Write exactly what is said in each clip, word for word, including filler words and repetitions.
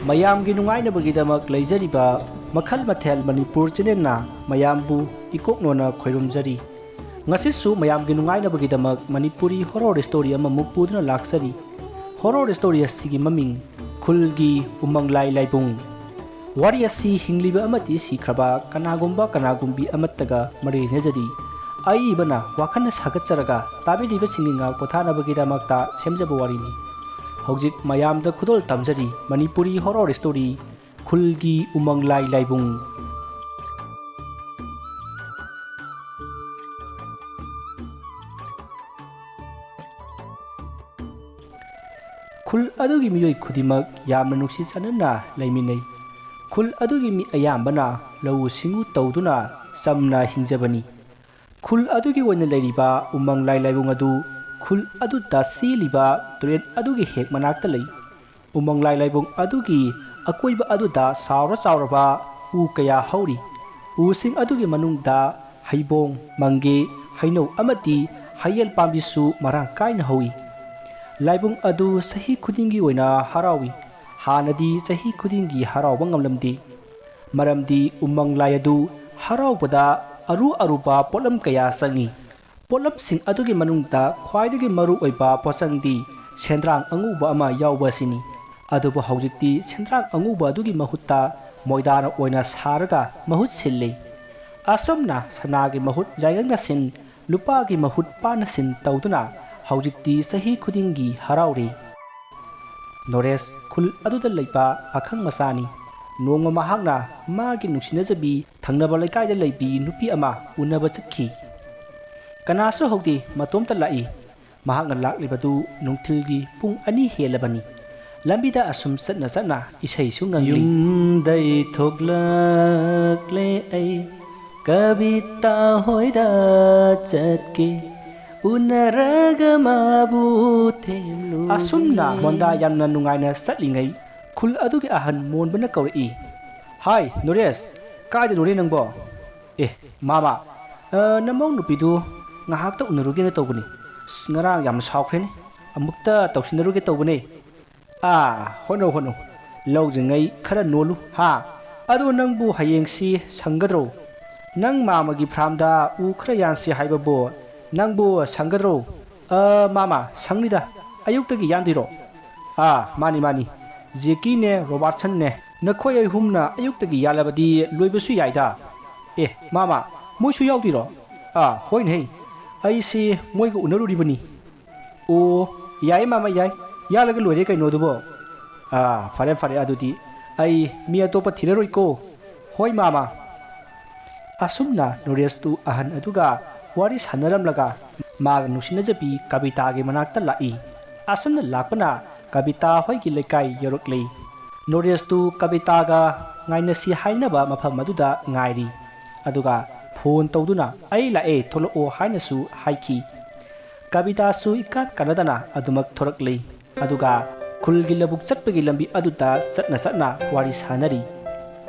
ꯃꯌꯥꯝꯒꯤ ꯅꯨꯡꯉꯥꯏꯅꯕꯒꯤꯗꯃꯛ ꯂꯩꯖꯔꯤꯕ ꯃꯈꯜ ꯃꯊꯦꯜ ꯃꯅꯤꯄꯨꯔ ꯆꯦꯅꯦꯜꯅ ꯃꯌꯥꯝꯕꯨ ꯏꯀꯣꯛꯅꯣꯅ ꯈꯣꯏꯔꯨꯝꯖꯔꯤ꯫ ꯉꯁꯤꯁꯨ ꯃꯌꯥꯝꯒꯤ ꯅꯨꯡꯉꯥꯏꯅꯕꯒꯤꯗꯃꯛ ꯃꯅꯤꯄꯨꯔꯤ ꯍꯣꯔꯣꯔ ꯁ꯭ꯇꯣꯔꯤ ꯑꯃꯃꯨꯛ ꯄꯨꯗꯨꯅ ꯂꯥꯛꯆꯔꯤ꯫ ꯍꯣꯔꯣꯔ ꯁ꯭ꯇꯣꯔꯤ ꯑꯁꯤꯒꯤ ꯃꯃꯤꯡ ꯈꯨꯜꯒꯤ ꯎꯃꯪ ꯂꯥꯏ ꯂꯥꯏꯕꯨꯡ꯫ ꯋꯥꯔꯤ ꯑꯁꯤ ꯍꯤꯡꯂꯤꯕ ꯑꯃꯗꯤ ꯁꯤꯈ꯭ꯔꯕ ꯀꯅꯥꯒꯨꯝꯕ ꯀꯅꯥꯒꯨꯝꯕꯤ ꯑꯃꯠꯇꯒ ꯃꯔꯤ ꯂꯩꯅꯖꯔꯤ꯫ ꯑꯏꯕꯅ ꯋꯥꯈꯜꯅ ꯁꯥꯒꯠꯆꯔꯒ ꯇꯥꯕꯤꯔꯤꯕꯁꯤꯡꯒꯤ ꯉꯥꯛ ꯄꯣꯊꯥꯅꯕꯒꯤꯗꯃꯛꯇ ꯁꯦꯝꯖꯕ ꯋꯥꯔꯤꯅꯤ꯫ ꯍꯧꯖꯤꯛ ꯃꯌꯥꯝꯗ ꯈꯨꯗꯣꯜ ꯇꯝꯖꯔꯤ ꯃꯅꯤꯄꯨꯔꯤ ꯍꯣꯔꯣꯔ ꯁ꯭ꯇꯣꯔꯤ ꯈꯨꯜꯒꯤ ꯎꯃꯪ ꯂꯥꯏ ꯂꯥꯏꯕꯨꯡ꯫ ꯈꯨꯜ ꯑꯗꯨꯒꯤ ꯃꯤꯑꯣꯏ ꯈꯨꯗꯤꯡꯃꯛ ꯌꯥꯝꯅ ꯅꯨꯡꯁꯤ ꯆꯥꯟꯅꯅ ꯂꯩꯃꯤꯟꯅꯩ꯫ ꯈꯨꯜ ꯑꯗꯨꯒꯤ ꯃꯤ ꯑꯌꯥꯝꯕꯅ ꯂꯧꯎ ꯁꯤꯡꯎ ꯇꯧꯗꯨꯅ ꯆꯝꯅ ꯍꯤꯡꯖꯕꯅꯤ꯫ ꯈꯨꯜ ꯑꯗꯨꯒꯤ ꯑꯣꯏꯅ ꯂꯩꯔꯤꯕ ꯎꯃꯪ ꯂꯥꯏ ꯂꯥꯏꯕꯨꯡ ꯑꯗꯨ ꯈꯨꯜ ꯑꯗꯨꯗ ꯆꯦꯜꯂꯤꯕ ꯇꯨꯔꯦꯜ ꯑꯗꯨꯒꯤ ꯍꯦꯛ ꯃꯅꯥꯛꯇ ꯂꯩ꯫ ꯎꯃꯪ ꯂꯥꯏ ꯂꯥꯏꯕꯨꯡ ꯑꯗꯨꯒꯤ ꯑꯀꯣꯏꯕ ꯑꯗꯨꯗ ꯆꯥꯎꯔ ꯆꯥꯎꯔꯕ ꯎ ꯀꯌꯥ ꯍꯧꯔꯤ꯫ ꯎꯁꯤꯡ ꯑꯗꯨꯒꯤ ꯃꯅꯨꯡꯗ ꯍꯩꯕꯣꯡ, ꯃꯪꯒꯦ, ꯍꯩꯅꯧ ꯑꯃꯗꯤ ꯍꯩꯌꯦꯜ ꯄꯥꯝꯕꯤꯁꯨ ꯃꯔꯥꯡ ꯀꯥꯏꯅ ꯍꯧꯏ꯫ ꯂꯥꯏꯕꯨꯡ ꯑꯗꯨ ꯆꯍꯤ ꯈꯨꯗꯤꯡꯒꯤ ꯑꯣꯏꯅ ꯍꯔꯥꯎꯏ꯫ ꯍꯥꯟꯅꯗꯤ ꯆꯍꯤ ꯈꯨꯗꯤꯡꯒꯤ ꯍꯔꯥꯎꯕ ꯉꯝꯂꯝꯗꯦ꯫ ꯃꯔꯝꯗꯤ ꯎꯃꯪ ꯂꯥꯏ ꯑꯗꯨ ꯍꯔꯥꯎꯕꯗ ꯑꯔꯨ ꯑꯔꯨꯕ ꯄꯣꯠꯂꯝ ꯀꯌꯥ ꯆꯪꯏ꯫ ꯄꯣꯠꯂꯝꯁꯤꯡ ꯑꯗꯨꯒꯤ ꯃꯅꯨꯡꯗ ꯈ꯭ꯋꯥꯏꯗꯒꯤ ꯃꯔꯨ ꯑꯣꯏꯕ ꯄꯣꯠꯆꯪꯗꯤ ꯁꯦꯟꯗ꯭ꯔꯥꯡ ꯑꯉꯧꯕ ꯑꯃ ꯌꯥꯎꯕ ꯑꯁꯤꯅꯤ꯫ ꯑꯗꯨꯕꯨ ꯍꯧꯖꯤꯛꯇꯤ ꯁꯦꯟꯗ꯭ꯔꯥꯡ ꯑꯉꯧꯕ ꯑꯗꯨꯒꯤ ꯃꯍꯨꯠꯇ ꯃꯣꯏꯗꯥꯅ ꯑꯣꯏꯅ ꯁꯥꯔꯒ ꯃꯍꯨꯠ ꯁꯤꯜꯂꯤ꯫ ꯑꯁꯨꯝꯅ ꯁꯅꯥꯒꯤ ꯃꯍꯨꯠ ꯌꯥꯏꯉꯪꯅ ꯁꯤꯟ, ꯂꯨꯄꯥꯒꯤ ꯃꯍꯨꯠ ꯄꯥꯟꯅ ꯁꯤꯟ ꯇꯧꯗꯨꯅ ꯍꯧꯖꯤꯛꯇꯤ ꯆꯍꯤ ꯈꯨꯗꯤꯡꯒꯤ ꯍꯔꯥꯎꯔꯤ꯫ ꯅꯣꯔꯦꯁ ꯈꯨꯜ ꯑꯗꯨꯗ ꯂꯩꯕ ꯄꯥꯈꯪ ꯃꯆꯥꯅꯤ꯫ ꯅꯣꯡꯃ ꯃꯍꯥꯛꯅ ꯃꯥꯒꯤ ꯅꯨꯡꯁꯤꯅꯖꯕꯤ ꯊꯪꯅꯕ ꯂꯩꯀꯥꯏꯗ ꯂꯩꯕꯤ ꯅꯨꯄꯤ ꯑꯃ ꯎꯅꯕ ꯆꯠꯈꯤ꯫ ꯀꯅꯥꯁꯨ ꯍꯧꯗꯦ, ꯃꯇꯣꯝꯇ ꯂꯥꯛꯏ꯫ ꯃꯍꯥꯛꯅ ꯂꯥꯛꯂꯤꯕꯗꯨ ꯅꯨꯡꯊꯤꯜꯒꯤ ꯄꯨꯡ ꯑꯅꯤ ꯍꯦꯜꯂꯕꯅꯤ꯫ ꯂꯝꯕꯤꯗ ꯑꯁꯨꯝ ꯆꯠꯅ ꯆꯠꯅ ꯏꯁꯩꯁꯨ ꯉꯪꯂꯤ꯫ ꯌꯨꯝꯗꯩ ꯊꯣꯛꯂꯛꯂꯦ ꯑꯩ, ꯀꯕꯤꯇꯥ ꯍꯣꯏꯗ ꯆꯠꯀꯦ, ꯎꯅꯔꯒ ꯃꯥꯕꯨ ꯊꯦꯝꯂꯨꯒꯦ꯫ ꯑꯁꯨꯝꯅ ꯃꯣꯟꯗꯥ ꯌꯥꯝꯅ ꯅꯨꯡꯉꯥꯏꯅ ꯆꯠꯂꯤꯉꯩ ꯈꯨꯜ ꯑꯗꯨꯒꯤ ꯑꯍꯟ ꯃꯣꯟꯕꯅ ꯀꯧꯔꯛꯏ, "ꯍꯥꯏ ꯅꯨꯔꯦꯁ, ꯀꯥꯏꯗꯅꯣꯅꯦ ꯅꯪꯕꯣ?" "ꯑꯦ ꯃꯥꯃ, ꯑ, ꯅꯃꯧ ꯅꯨꯄꯤꯗꯨ ꯉꯥꯏꯍꯥꯛꯇ ꯎꯅꯔꯨꯒꯦꯅ ꯇꯧꯕꯅꯤ꯫ ꯑꯁ, ꯉꯔꯥꯡ ꯌꯥꯝ ꯁꯥꯎꯈ꯭ꯔꯦꯅꯦ꯫ ꯑꯃꯨꯛꯇ ꯇꯧꯁꯤꯟꯅꯔꯨꯒꯦ ꯇꯧꯕꯅꯦ꯫ ꯑꯥ, ꯍꯣꯠꯅꯧ, ꯍꯣꯠꯅꯧ꯫ ꯂꯧꯗ꯭ꯔꯤꯉꯩ ꯈꯔ ꯅꯣꯜꯂꯨ ꯍꯥ꯫ ꯑꯗꯣ ꯅꯪꯕꯨ ꯍꯌꯦꯡꯁꯤ ꯁꯪꯒꯗ꯭ꯔꯣ? ꯅꯪ ꯃꯥꯃꯒꯤ ꯐꯥꯔꯝꯗ ꯎ ꯈꯔ ꯌꯥꯟꯁꯤ ꯍꯥꯏꯕꯕꯨ ꯅꯪꯕꯨ ꯁꯪꯒꯗ꯭ꯔꯣ? ꯑ, ꯃꯥꯃ, ꯁꯪꯅꯤꯗ꯫ ꯑꯌꯨꯛꯇꯒꯤ ꯌꯥꯟꯗꯣꯏꯔꯣ? ꯑꯥ, ꯃꯥꯅꯤ, ꯃꯥꯅꯤ꯫ ꯖꯦꯀꯤꯅꯦ, ꯔꯣꯕꯥꯔꯠꯁꯟꯅꯦ, ꯅꯈꯣꯏ ꯑꯍꯨꯝꯅ ꯑꯌꯨꯛꯇꯒꯤ ꯌꯥꯜꯂꯕꯗꯤ ꯂꯣꯏꯕꯁꯨ ꯌꯥꯏꯗ꯫ ꯑꯦ, ꯃꯥꯃ, ꯃꯣꯏꯁꯨ ꯌꯥꯎꯗꯣꯏꯔꯣ? ꯑꯥ, ꯍꯣꯏꯅꯦ꯫ ꯑꯩꯁꯤ ꯃꯣꯏꯒ ꯎꯅꯔꯨꯔꯤꯕꯅꯤ꯫ ꯑꯣ, ꯌꯥꯏ ꯃꯥꯃ, ꯌꯥꯏ꯫ ꯌꯥꯜꯂꯒ ꯂꯣꯏꯔꯦ ꯀꯩꯅꯣ ꯑꯗꯨꯕꯣ꯫ ꯑꯥ, ꯐꯔꯦ, ꯐꯔꯦ, ꯑꯗꯨꯗꯤ ꯑꯩ ꯃꯤ ꯑꯇꯣꯞꯄ ꯊꯤꯔꯔꯣꯏꯀꯣ꯫ ꯍꯣꯏ ꯃꯥꯃ꯫ ꯑꯁꯨꯝꯅ ꯅꯣꯔꯦꯁꯇꯨ ꯑꯍꯟ ꯑꯗꯨꯒ ꯋꯥꯔꯤ ꯁꯥꯟꯅꯔꯝꯂꯒ ꯃꯥꯒ ꯅꯨꯡꯁꯤꯅꯖꯕꯤ ꯀꯕꯤꯇꯥꯒꯤ ꯃꯅꯥꯛꯇ ꯂꯥꯛꯏ꯫ ꯑꯁꯨꯝꯅ ꯂꯥꯛꯄꯅ ꯀꯕꯤꯇꯥ ꯍꯣꯏꯒꯤ ꯂꯩꯀꯥꯏ ꯌꯧꯔꯛꯂꯤ꯫ ꯅꯣꯔꯦꯁꯇꯨ ꯀꯕꯤꯇꯥꯒ ꯉꯥꯏꯅꯁꯤ ꯍꯥꯏꯅꯕ ꯃꯐꯝ ꯑꯗꯨꯗ ꯉꯥꯏꯔꯤ꯫ ꯑꯗꯨꯒ ꯐꯣꯟ ꯇꯧꯗꯨꯅ "ꯑꯩ ꯂꯥꯛꯑꯦ, ꯊꯣꯛꯂꯛꯑꯣ" ꯍꯥꯏꯅꯁꯨ ꯍꯥꯏꯈꯤ꯫ ꯀꯕꯤꯇꯥꯁꯨ ꯏꯀꯥꯟ ꯀꯥꯟꯅꯗꯅ ꯑꯗꯨꯃꯛ ꯊꯣꯔꯛꯂꯤ꯫ ꯑꯗꯨꯒ ꯈꯨꯜꯒꯤ ꯂꯧꯕꯨꯛ ꯆꯠꯄꯒꯤ ꯂꯝꯕꯤ ꯑꯗꯨꯗ ꯆꯠꯅ ꯆꯠꯅ ꯋꯥꯔꯤ ꯁꯥꯟꯅꯔꯤ꯫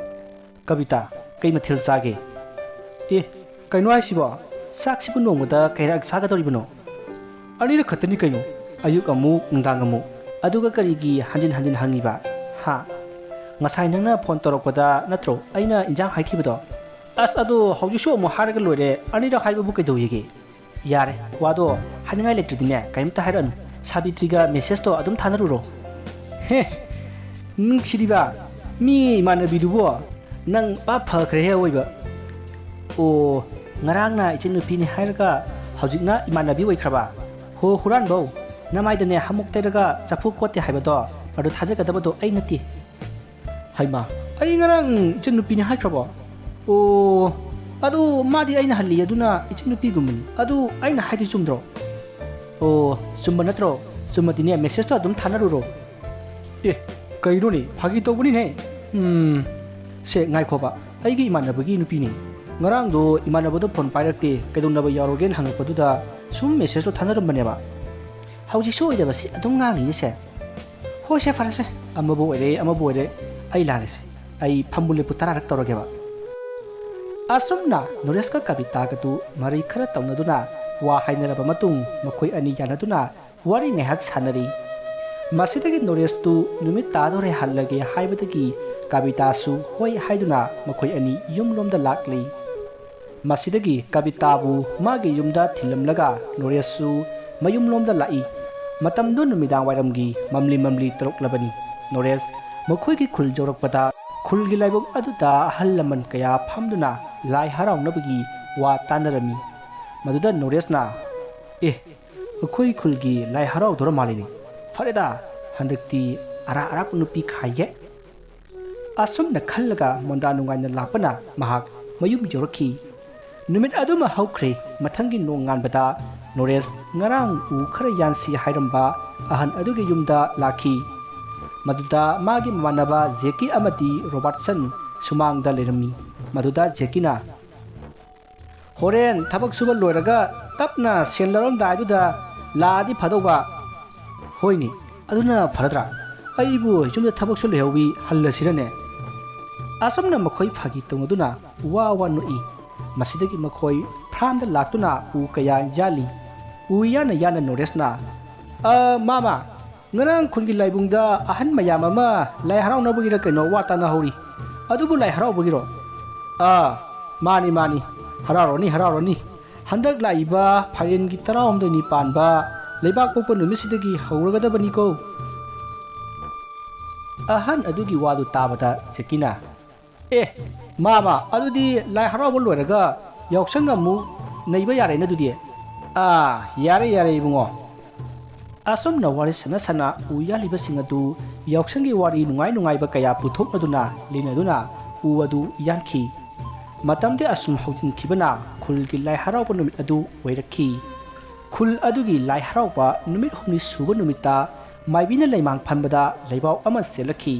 "ꯀꯕꯤꯇꯥ, ꯀꯩ ꯃꯊꯦꯜ ꯆꯥꯒꯦ?" "ꯑꯦ, ꯀꯩꯅꯣ ꯍꯥꯏꯁꯤꯕꯣ? ꯆꯥꯛꯁꯤꯕꯨ ꯅꯣꯡꯃꯗ ꯀꯌꯥꯔꯛ ꯆꯥꯒꯗꯧꯔꯤꯕꯅꯣ?" "ꯑꯅꯤꯔꯛ ꯈꯛꯇꯅꯤ ꯀꯩꯅꯣ, ꯑꯌꯨꯛ ꯑꯃꯨꯛ, ꯅꯨꯡꯗꯥꯡ ꯑꯃꯨꯛ꯫ ꯑꯗꯨꯒ ꯀꯔꯤꯒꯤ ꯍꯟꯖꯤꯟ ꯍꯟꯖꯤꯟ ꯍꯪꯉꯤꯕ? ꯍꯥ? ꯉꯁꯥꯏ ꯅꯪꯅ ꯐꯣꯟ ꯇꯧꯔꯛꯄꯗ ꯅꯠꯇ꯭ꯔꯣ ꯑꯩꯅ ꯏꯟꯖꯥꯡ ꯍꯥꯏꯈꯤꯕꯗꯣ?" "ꯑꯁ, ꯑꯗꯣ ꯍꯧꯖꯤꯛꯁꯨ ꯑꯃꯨꯛ ꯍꯥꯏꯔꯒ ꯂꯣꯏꯔꯦ, ꯑꯅꯤꯔꯛ ꯍꯥꯏꯕꯕꯨ ꯀꯩꯗꯧꯋꯦꯒꯦ?" "ꯌꯥꯔꯦ, ꯋꯥꯗꯣ ꯍꯥꯏꯅꯤꯡꯉꯥꯏ ꯂꯩꯇ꯭ꯔꯗꯤꯅꯦ, ꯀꯔꯤꯝꯇ ꯍꯥꯏꯔꯛꯑꯅꯨ꯫ ꯁꯥꯕꯤꯇ꯭ꯔꯤꯒ ꯃꯦꯁꯦꯖꯇꯣ ꯑꯗꯨꯝ ꯊꯥꯅꯔꯨꯔꯣ꯫" "ꯍꯦ, ꯅꯨꯡꯁꯤꯔꯤꯕ, ꯃꯤ ꯏꯃꯥꯟꯅꯕꯤꯗꯨꯕꯨ ꯅꯪ ꯄꯥꯞ ꯐꯈ꯭ꯔꯦꯍꯦ ꯑꯋꯣꯏꯕ꯫ ꯑꯣ, ꯉꯔꯥꯡꯅ ꯏꯆꯟꯅꯨꯄꯤꯅꯤ ꯍꯥꯏꯔꯒ ꯍꯧꯖꯤꯛꯅ ꯏꯃꯥꯟꯅꯕꯤ ꯑꯣꯏꯈ꯭ꯔꯕ? ꯍꯣ ꯍꯨꯔꯥꯟꯕꯧ, ꯅꯃꯥꯏꯗꯅꯦ ꯍꯥꯃꯨꯛ ꯇꯩꯔꯒ ꯆꯐꯨ ꯀꯣꯠꯇꯦ ꯍꯥꯏꯕꯗꯣ, ꯑꯗꯨ ꯊꯥꯖꯒꯗꯕꯗꯣ ꯑꯩ ꯅꯠꯇꯦ꯫" "ꯍꯩꯃꯥ, ꯑꯩ ꯉꯔꯥꯡ ꯏꯆꯟꯅꯨꯄꯤꯅꯤ ꯍꯥꯏꯈ꯭ꯔꯕꯣ? ꯑꯣ, ꯑꯗꯨ ꯃꯥꯗꯤ ꯑꯩꯅ ꯍꯜꯂꯤ, ꯑꯗꯨꯅ ꯏꯆꯟꯅꯨꯄꯤꯒꯨꯝꯕꯅꯤ꯫ ꯑꯗꯨ ꯑꯩꯅ ꯍꯥꯏꯗꯤ ꯆꯨꯝꯗ꯭ꯔꯣ?" "ꯑꯣ, ꯆꯨꯝꯕ ꯅꯠꯇ꯭ꯔꯣ? ꯆꯨꯝꯃꯗꯤꯅꯦ ꯃꯦꯁꯦꯖꯇꯣ ꯑꯗꯨꯝ ꯊꯥꯅꯔꯨꯔꯣ꯫" "ꯑꯦ, ꯀꯩꯅꯣꯅꯦ, ꯐꯥꯒꯤ ꯇꯧꯕꯅꯤꯅꯦ꯫ ꯎꯝ, ꯁꯦ, ꯉꯥꯏꯈꯣꯕ, ꯑꯩꯒꯤ ꯏꯃꯥꯟꯅꯕꯒꯤ ꯅꯨꯄꯤꯅꯦ꯫ ꯉꯔꯥꯡꯗꯣ ꯏꯃꯥꯟꯅꯕꯗꯣ ꯐꯣꯟ ꯄꯥꯏꯔꯛꯇꯦ, ꯀꯩꯗꯧꯅꯕ ꯌꯥꯎꯔꯒꯦꯅ ꯍꯪꯉꯛꯄꯗꯨꯗ ꯁꯨꯝ ꯃꯦꯁꯦꯖꯇꯣ ꯊꯥꯅꯔꯝꯕꯅꯦꯕ꯫" "ꯍꯧꯖꯤꯛꯁꯨ ꯑꯣꯏꯗꯕꯁꯤ ꯑꯗꯨꯝ ꯉꯥꯡꯉꯤꯅꯦ ꯁꯦ꯫" "ꯍꯣꯏꯁꯦ, ꯐꯔꯦꯁꯦ, ꯑꯃꯕꯨ ꯑꯣꯏꯔꯦ, ꯑꯃꯕꯨ ꯑꯣꯏꯔꯦ, ꯑꯩ ꯂꯥꯜꯂꯦꯁꯦ꯫ ꯑꯩ ꯐꯝꯕꯨ ꯂꯦꯞꯄꯨ ꯇꯔꯥꯔꯛ ꯇꯧꯔꯒꯦꯕ꯫" ꯑꯁꯨꯝꯅ ꯅꯣꯔꯦꯁꯀ ꯀꯕꯤꯇꯥꯒꯗꯨ ꯃꯔꯩ ꯈꯔ ꯇꯧꯅꯗꯨꯅ ꯋꯥ ꯍꯥꯏꯅꯔꯕ ꯃꯇꯨꯡ, ꯃꯈꯣꯏ ꯑꯅꯤ ꯌꯥꯅꯗꯨꯅ ꯋꯥꯔꯤ ꯉꯥꯏꯍꯥꯛ ꯁꯥꯟꯅꯔꯤ꯫ ꯃꯁꯤꯗꯒꯤ ꯅꯣꯔꯦꯁꯇꯨ ꯅꯨꯃꯤꯠ ꯇꯥꯗꯣꯔꯦ, ꯍꯜꯂꯒꯦ ꯍꯥꯏꯕꯗꯒꯤ ꯀꯕꯤꯇꯥꯁꯨ ꯍꯣꯏ ꯍꯥꯏꯗꯨꯅ ꯃꯈꯣꯏ ꯑꯅꯤ ꯌꯨꯝꯂꯣꯝꯗ ꯂꯥꯛꯂꯤ꯫ ꯃꯁꯤꯗꯒꯤ ꯀꯕꯤꯇꯥꯕꯨ ꯃꯥꯒꯤ ꯌꯨꯝꯗ ꯊꯤꯜꯂꯝꯂꯒ ꯅꯣꯔꯦꯁꯁꯨ ꯃꯌꯨꯝꯂꯣꯝꯗ ꯂꯥꯛꯏ꯫ ꯃꯇꯝꯗꯨ ꯅꯨꯃꯤꯗꯥꯡ ꯋꯥꯏꯔꯝꯒꯤ ꯃꯝꯂꯤ ꯃꯝꯂꯤ ꯇꯧꯔꯛꯂꯕꯅꯤ꯫ ꯅꯣꯔꯦꯁ ꯃꯈꯣꯏꯒꯤ ꯈꯨꯜ ꯌꯧꯔꯛꯄꯗ ꯈꯨꯜꯒꯤ ꯂꯥꯏꯕꯨꯡ ꯑꯗꯨꯗ ꯑꯍꯜ ꯂꯃꯟ ꯀꯌꯥ ꯐꯝꯗꯨꯅ ꯂꯥꯏ ꯍꯔꯥꯎꯅꯕꯒꯤ ꯋꯥ ꯇꯥꯟꯅꯔꯝꯃꯤ꯫ ꯃꯗꯨꯗ ꯅꯣꯔꯦꯁꯅ, "ꯑꯦ, ꯑꯩꯈꯣꯏ ꯈꯨꯜꯒꯤ ꯂꯥꯏ ꯍꯔꯥꯎꯗꯣꯔ ꯃꯥꯜꯂꯤꯅꯦ꯫ ꯐꯔꯦꯗ, ꯍꯟꯗꯛꯇꯤ ꯑꯔꯥꯛ ꯑꯔꯥꯛꯄ ꯅꯨꯄꯤ ꯈꯥꯏꯒꯦ"꯫ ꯑꯁꯨꯝꯅ ꯈꯜꯂꯒ ꯃꯣꯟꯗꯥ ꯅꯨꯡꯉꯥꯏꯅ ꯂꯥꯛꯄꯅ ꯃꯍꯥꯛ ꯃꯌꯨꯝ ꯌꯧꯔꯛꯈꯤ꯫ ꯅꯨꯃꯤꯠ ꯑꯗꯨꯃ ꯍꯧꯈ꯭ꯔꯦ꯫ ꯃꯊꯪꯒꯤ ꯅꯣꯡꯉꯥꯟꯕꯗ ꯅꯣꯔꯦꯁ ꯉꯔꯥꯡ ꯎ ꯈꯔ ꯌꯥꯟꯁꯤ ꯍꯥꯏꯔꯝꯕ ꯑꯍꯟ ꯑꯗꯨꯒꯤ ꯌꯨꯝꯗ ꯂꯥꯛꯈꯤ꯫ ꯃꯗꯨꯗ ꯃꯥꯒꯤ ꯃꯃꯥꯟꯅꯕ ꯖꯦꯀꯤ ꯑꯃꯗꯤ ꯔꯣꯕꯥꯔꯠꯁꯟ ꯁꯨꯃꯥꯡꯗ ꯂꯩꯔꯝꯃꯤ꯫ ꯃꯗꯨꯗ ꯖꯦꯀꯤꯅ, "ꯍꯣꯔꯦꯟ ꯊꯕꯛ ꯁꯨꯕ ꯂꯣꯏꯔꯒ ꯇꯞꯅ ꯁꯦꯟ ꯂꯧꯔꯝꯗꯥꯏꯗꯨꯗ ꯂꯥꯛꯑꯗꯤ ꯐꯗꯧꯕ"꯫ "ꯍꯣꯏꯅꯦ, ꯑꯗꯨꯅ ꯐꯔꯗ꯭ꯔꯥ? ꯑꯩꯕꯨ ꯌꯨꯝꯗ ꯊꯕꯛꯁꯨ ꯂꯩꯍꯧꯋꯤ, ꯍꯜꯂꯁꯤꯔꯅꯦ?" ꯑꯁꯨꯝꯅ ꯃꯈꯣꯏ ꯐꯥꯒꯤ ꯇꯧꯅꯗꯨꯅ ꯋꯥ ꯋꯥ ꯅꯣꯛꯏ꯫ ꯃꯁꯤꯗꯒꯤ ꯃꯈꯣꯏ ꯐ꯭ꯔꯥꯝꯗ ꯂꯥꯛꯇꯨꯅ ꯎ ꯀꯌꯥ ꯌꯥꯜꯂꯤ꯫ ꯎ ꯌꯥꯟꯅ ꯌꯥꯟꯅ ꯅꯣꯔꯦꯁꯅ, "ꯑ, ꯃꯥꯃ, ꯉꯔꯥꯡ ꯈꯨꯟꯒꯤ ꯂꯥꯏꯕꯨꯡꯗ ꯑꯍꯟ ꯃꯌꯥꯝ ꯑꯃ ꯂꯥꯏ ꯍꯔꯥꯎꯅꯕꯒꯤꯔ ꯀꯩꯅꯣ ꯋꯥ ꯇꯥꯅꯍꯧꯔꯤ꯫ ꯑꯗꯨꯕꯨ ꯂꯥꯏ ꯍꯔꯥꯎꯕꯒꯤꯔꯣ?" "ꯑꯥ, ꯃꯥꯅꯤ, ꯃꯥꯅꯤ꯫ ꯍꯔꯥꯎꯔꯅꯤ, ꯍꯔꯥꯎꯔꯅꯤ꯫ ꯍꯟꯗꯛ ꯂꯥꯛꯏꯕ ꯐꯥꯏꯔꯦꯟꯒꯤ ꯇꯔꯥꯍꯨꯝꯗꯣꯏꯅꯤ ꯄꯥꯟꯕ ꯂꯩꯕꯥꯛ ꯄꯣꯛꯄ ꯅꯨꯃꯤꯠꯁꯤꯗꯒꯤ ꯍꯧꯔꯒꯗꯕꯅꯤꯀꯣ"꯫ ꯑꯍꯟ ꯑꯗꯨꯒꯤ ꯋꯥꯗꯨ ꯇꯥꯕꯗ ꯖꯦꯀꯤꯅ, "ꯑꯦ, ꯃꯥꯃ, ꯑꯗꯨꯗꯤ ꯂꯥꯏ ꯍꯔꯥꯎꯕ ꯂꯣꯏꯔꯒ ꯌꯥꯎꯁꯪ ꯑꯃꯨꯛ ꯅꯩꯕ ꯌꯥꯔꯦꯅꯦ ꯑꯗꯨꯗꯤ"꯫ "ꯑꯥ, ꯌꯥꯔꯦ, ꯌꯥꯔꯦ ꯏꯕꯨꯡꯉꯣ"꯫ ꯑꯁꯨꯝꯅ ꯋꯥꯔꯤ ꯁꯥꯟꯅ ꯁꯥꯟꯅ ꯎ ꯌꯥꯜꯂꯤꯕꯁꯤꯡ ꯑꯗꯨ ꯌꯥꯎꯁꯪꯒꯤ ꯋꯥꯔꯤ ꯅꯨꯡꯉꯥꯏ ꯅꯨꯡꯉꯥꯏꯕ ꯀꯌꯥ ꯄꯨꯊꯣꯛꯅꯗꯨꯅ ꯂꯤꯅꯗꯨꯅ ꯎ ꯑꯗꯨ ꯌꯥꯟꯈꯤ꯫ ꯃꯇꯝꯗꯤ ꯑꯁꯨꯝ ꯍꯧꯖꯤꯟꯈꯤꯕꯅ ꯈꯨꯜꯒꯤ ꯂꯥꯏ ꯍꯔꯥꯎꯕ ꯅꯨꯃꯤꯠ ꯑꯗꯨ ꯑꯣꯏꯔꯛꯈꯤ꯫ ꯈꯨꯜ ꯑꯗꯨꯒꯤ ꯂꯥꯏ ꯍꯔꯥꯎꯕ ꯅꯨꯃꯤꯠ ꯍꯨꯝꯅꯤ ꯁꯨꯕ ꯅꯨꯃꯤꯠꯇ ꯃꯥꯏꯕꯤꯅ ꯂꯩꯃꯥꯡ ꯐꯝꯕꯗ ꯂꯩꯕꯥꯎ ꯑꯃ ꯆꯦꯜꯂꯛꯈꯤ꯫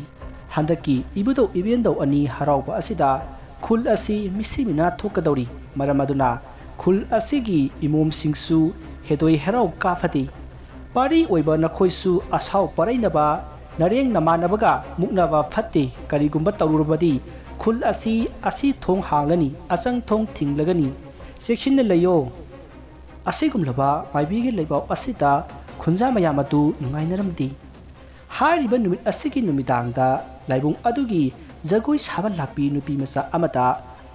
ꯍꯟꯗꯛꯀꯤ ꯏꯕꯨꯙꯧ ꯏꯕꯦꯟꯗꯧ ꯑꯅꯤ ꯍꯔꯥꯎꯕ ꯑꯁꯤꯗ ꯈꯨꯜ ꯑꯁꯤ ꯃꯤꯁꯤ ꯃꯤꯅꯥ ꯊꯣꯛꯀꯗꯧꯔꯤ꯫ ꯃꯔꯝ ꯑꯗꯨꯅ ꯈꯨꯜ ꯑꯁꯤꯒꯤ ꯏꯃꯣꯝꯁꯤꯡꯁꯨ ꯍꯦꯗꯣꯏ ꯍꯦꯔꯥꯎ ꯀꯥꯐꯗꯦ꯫ ꯄꯥꯔꯤ ꯑꯣꯏꯕ ꯅꯈꯣꯏꯁꯨ ꯑꯁꯥꯎ ꯄꯔꯩꯅꯕ, ꯅꯔꯦꯡ ꯅꯃꯥꯟꯅꯕꯒ ꯃꯨꯛꯅꯕ ꯐꯠꯇꯦ꯫ ꯀꯔꯤꯒꯨꯝꯕ ꯇꯧꯔꯨꯔꯕꯗꯤ ꯈꯨꯜ ꯑꯁꯤ ꯑꯁꯤ ꯊꯣꯡ ꯍꯥꯡꯂꯅꯤ, ꯑꯆꯪ ꯊꯣꯡ ꯊꯤꯡꯂꯒꯅꯤ꯫ ꯆꯦꯛꯁꯤꯟꯅ ꯂꯩꯌꯣ꯫ ꯑꯁꯤꯒꯨꯝꯂꯕ ꯃꯥꯏꯕꯤꯒꯤ ꯂꯩꯕꯥꯎ ꯑꯁꯤꯗ ꯈꯨꯟꯖꯥ ꯃꯌꯥꯝ ꯑꯗꯨ ꯅꯨꯡꯉꯥꯏꯅꯔꯝꯗꯦ꯫ ꯍꯥꯏꯔꯤꯕ ꯅꯨꯃꯤꯠ ꯑꯁꯤꯒꯤ ꯅꯨꯃꯤꯗꯥꯡꯗ ꯂꯥꯏꯕꯨꯡ ꯑꯗꯨꯒꯤ ꯖꯒꯣꯏ ꯁꯥꯕ ꯂꯥꯛꯄꯤ ꯅꯨꯄꯤ ꯃꯆꯥ ꯑꯃꯗ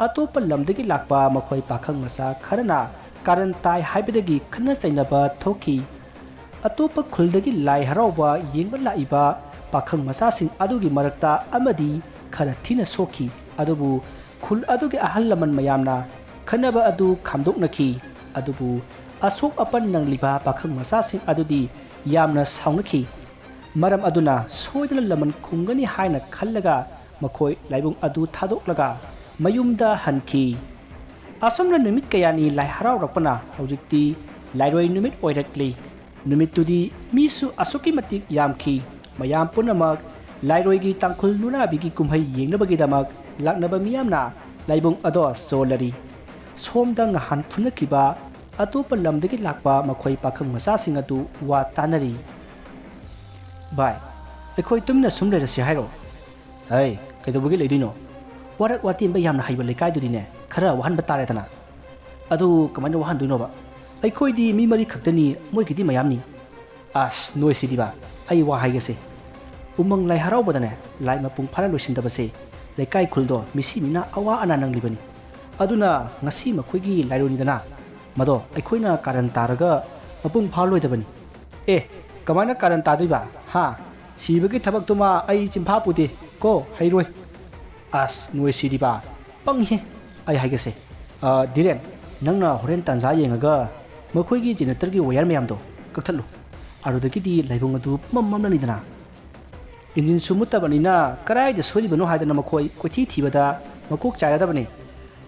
ꯑꯇꯣꯞꯄ ꯂꯝꯗꯒꯤ ꯂꯥꯛꯄ ꯃꯈꯣꯏ ꯄꯥꯈꯪ ꯃꯆꯥ ꯈꯔꯅ ꯀꯥꯔꯟ ꯇꯥꯏ ꯍꯥꯏꯕꯗꯒꯤ ꯈꯠꯅ ꯆꯩꯅꯕ ꯊꯣꯛꯈꯤ꯫ ꯑꯇꯣꯞꯄ ꯈꯨꯜꯗꯒꯤ ꯂꯥꯏ ꯍꯔꯥꯎꯕ ꯌꯦꯡꯕ ꯂꯥꯛꯏꯕ ꯄꯥꯈꯪ ꯃꯆꯥꯁꯤꯡ ꯑꯗꯨꯒꯤ ꯃꯔꯛꯇ ꯑꯃꯗꯤ ꯈꯔ ꯊꯤꯅ ꯁꯣꯛꯈꯤ꯫ ꯑꯗꯨꯕꯨ ꯈꯨꯜ ꯑꯗꯨꯒꯤ ꯑꯍꯜ ꯂꯃꯟ ꯃꯌꯥꯝꯅ ꯈꯟꯅꯕ ꯑꯗꯨ ꯈꯥꯝꯗꯣꯛꯅꯈꯤ꯫ ꯑꯗꯨꯕꯨ ꯑꯁꯣꯛ ꯑꯄꯟ ꯅꯪꯂꯤꯕ ꯄꯥꯈꯪ ꯃꯆꯥꯁꯤꯡ ꯑꯗꯨꯗꯤ ꯌꯥꯝꯅ ꯁꯥꯎꯅꯈꯤ꯫ ꯃꯔꯝ ꯑꯗꯨꯅ ꯁꯣꯏꯗꯅ ꯂꯃꯟ ꯈꯨꯝꯒꯅꯤ ꯍꯥꯏꯅ ꯈꯜꯂꯒ ꯃꯈꯣꯏ ꯂꯥꯏꯕꯨꯡ ꯑꯗꯨ ꯊꯥꯗꯣꯛꯂꯒ ꯃꯌꯨꯝꯗ ꯍꯟꯈꯤ꯫ ꯑꯁꯨꯝꯅ ꯅꯨꯃꯤꯠ ꯀꯌꯥꯅꯤ ꯂꯥꯏ ꯍꯔꯥꯎꯔꯛꯄꯅ ꯍꯧꯖꯤꯛꯇꯤ ꯂꯥꯏꯔꯣꯏ ꯅꯨꯃꯤꯠ ꯑꯣꯏꯔꯛꯂꯤ꯫ ꯅꯨꯃꯤꯠꯇꯨꯗꯤ ꯃꯤꯁꯨ ꯑꯁꯨꯛꯀꯤ ꯃꯇꯤꯛ ꯌꯥꯝꯈꯤ꯫ ꯃꯌꯥꯝ ꯄꯨꯝꯅꯃꯛ ꯂꯥꯏꯔꯣꯏꯒꯤ ꯇꯥꯡꯈꯨꯜ ꯅꯨꯔꯥꯕꯤꯒꯤ ꯀꯨꯝꯍꯩ ꯌꯦꯡꯅꯕꯒꯤꯗꯃꯛ ꯂꯥꯛꯅꯕ ꯃꯤꯌꯥꯝꯅ ꯂꯥꯏꯕꯨꯡ ꯑꯗꯣ ꯆꯣꯜꯂꯔꯤ꯫ ꯁꯣꯝꯗ ꯉꯍꯥꯟ ꯐꯨꯅꯈꯤꯕ ꯑꯇꯣꯞꯄ ꯂꯝꯗꯒꯤ ꯂꯥꯛꯄ ꯃꯈꯣꯏ ꯄꯥꯈꯪ ꯃꯆꯥꯁꯤꯡ ꯑꯗꯨ ꯋꯥ ꯇꯥꯅꯔꯤ꯫ "ꯚꯥꯏ, ꯑꯩꯈꯣꯏ ꯇꯨꯃꯤꯟꯅ ꯁꯨꯝ ꯂꯩꯔꯁꯤ ꯍꯥꯏꯔꯣ?" "ꯍꯩ, ꯀꯩꯗꯧꯕꯒꯤ ꯂꯩꯗꯣꯏꯅꯣ? ꯋꯥꯔꯛ ꯋꯥꯇꯦꯝꯕ ꯌꯥꯝꯅ ꯍꯩꯕ ꯂꯩꯀꯥꯏꯗꯨꯗꯤꯅꯦ, ꯈꯔ ꯋꯥꯍꯟꯕ ꯇꯥꯔꯦꯗꯅ꯫" "ꯑꯗꯨ ꯀꯃꯥꯏꯅ ꯋꯥꯍꯟꯗꯣꯏꯅꯣꯕ? ꯑꯩꯈꯣꯏꯗꯤ ꯃꯤ ꯃꯔꯤ ꯈꯛꯇꯅꯤ, ꯃꯣꯏꯒꯤꯗꯤ ꯃꯌꯥꯝꯅꯤ꯫" "ꯑꯁ, ꯅꯣꯏ ꯁꯤꯗꯤꯕ, ꯑꯩ ꯋꯥ ꯍꯥꯏꯒꯦꯁꯦ꯫ ꯎꯃꯪ ꯂꯥꯏ ꯍꯔꯥꯎꯕꯗꯅꯦ, ꯂꯥꯏ ꯃꯄꯨꯡ ꯐꯥꯅ ꯂꯣꯏꯁꯤꯟꯗꯕꯁꯦ ꯂꯩꯀꯥꯏ ꯈꯨꯜꯗꯣ ꯃꯤꯁꯤ ꯃꯤꯅ ꯑꯋꯥ ꯑꯅꯥ ꯅꯪꯂꯤꯕꯅꯤ꯫ ꯑꯗꯨꯅ ꯉꯁꯤ ꯃꯈꯣꯏꯒꯤ ꯂꯥꯏꯔꯣꯏꯅꯤꯗꯅ, ꯃꯗꯣ ꯑꯩꯈꯣꯏꯅ ꯀꯥꯔꯟ ꯇꯥꯔꯒ ꯃꯄꯨꯡ ꯐꯥꯍꯜꯂꯣꯏꯗꯕꯅꯤ꯫" "ꯑꯦ, ꯀꯃꯥꯏꯅ ꯀꯥꯔꯟ ꯇꯥꯗꯣꯏꯕ? ꯍꯥ? ꯁꯤꯕꯒꯤ ꯊꯕꯛꯇꯨꯃ ꯑꯩ ꯆꯤꯟꯐꯥ ꯄꯨꯗꯦ ꯀꯣ, ꯍꯩꯔꯣꯏ꯫" "ꯑꯁ, ꯅꯣꯏ ꯁꯤꯗꯤꯕ, ꯄꯪꯉꯤꯍꯦ꯫ ꯑꯩ ꯍꯥꯏꯒꯦꯁꯦ, ꯑ, ꯙꯤꯔꯦꯟ, ꯅꯪꯅ ꯍꯣꯔꯦꯟ ꯇꯥꯟꯖꯥ ꯌꯦꯡꯉꯒ ꯃꯈꯣꯏꯒꯤ ꯖꯦꯅꯦꯔꯦꯇꯔꯒꯤ ꯋꯥꯌꯔ ꯃꯌꯥꯝꯗꯣ ꯀꯛꯊꯠꯂꯨ꯫ ꯑꯗꯨꯗꯒꯤꯗꯤ ꯂꯥꯏꯕꯨꯡ ꯑꯗꯨ ꯄꯨꯝꯃꯝ ꯃꯝꯂꯅꯤꯗꯅ꯫ ꯏꯟꯖꯤꯟꯁꯨ ꯃꯨꯠꯇꯕꯅꯤꯅ ꯀꯗꯥꯏꯗ ꯁꯣꯏꯔꯤꯕꯅꯣ ꯍꯥꯏꯗꯅ ꯃꯈꯣꯏ ꯀꯣꯏꯊꯤ ꯊꯤꯕꯗ ꯃꯀꯣꯛ ꯆꯥꯏꯔꯗꯕꯅꯤ꯫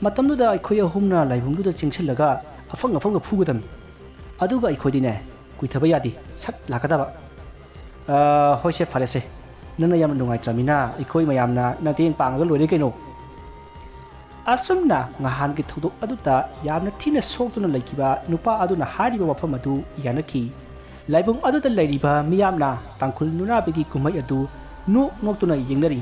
ꯃꯇꯝꯗꯨꯗ ꯑꯩꯈꯣꯏ ꯑꯍꯨꯝꯅ ꯂꯥꯏꯕꯨꯡꯗꯨꯗ ꯆꯦꯟꯁꯤꯜꯂꯒ ꯑꯐꯪ ꯑꯐꯪꯕ ꯐꯨꯒꯗꯕꯅꯤ꯫ ꯑꯗꯨꯒ ꯑꯩꯈꯣꯏꯗꯤꯅꯦ, ꯀꯨꯏꯊꯕ ꯌꯥꯗꯦ, ꯁꯠ ꯂꯥꯛꯀꯗꯕ꯫" "ꯑ, ꯍꯣꯏꯁꯦ, ꯐꯔꯦꯁꯦ꯫ ꯅꯪꯅ ꯌꯥꯝꯅ ꯅꯨꯡꯉꯥꯏꯇ꯭ꯔꯃꯤꯅ ꯑꯩꯈꯣꯏ ꯃꯌꯥꯝꯅ ꯃꯇꯦꯡ ꯄꯥꯡꯉꯒ ꯂꯣꯏꯔꯦ ꯀꯩꯅꯣ꯫" ꯑꯁꯨꯝꯅ ꯉꯍꯥꯟꯒꯤ ꯊꯧꯗꯣꯛ ꯑꯗꯨꯗ ꯌꯥꯝꯅ ꯊꯤꯅ ꯁꯣꯛꯇꯨꯅ ꯂꯩꯈꯤꯕ ꯅꯨꯄꯥ ꯑꯗꯨꯅ ꯍꯥꯏꯔꯤꯕ ꯋꯥꯐꯝ ꯑꯗꯨ ꯌꯥꯅꯈꯤ꯫ ꯂꯥꯏꯕꯨꯡ ꯑꯗꯨꯗ ꯂꯩꯔꯤꯕ ꯃꯤꯌꯥꯝꯅ ꯇꯥꯡꯈꯨꯜ ꯅꯨꯔꯥꯕꯤꯒꯤ ꯀꯨꯝꯍꯩ ꯑꯗꯨ ꯅꯣꯛ ꯅꯣꯛꯇꯨꯅ ꯌꯦꯡꯅꯔꯤ꯫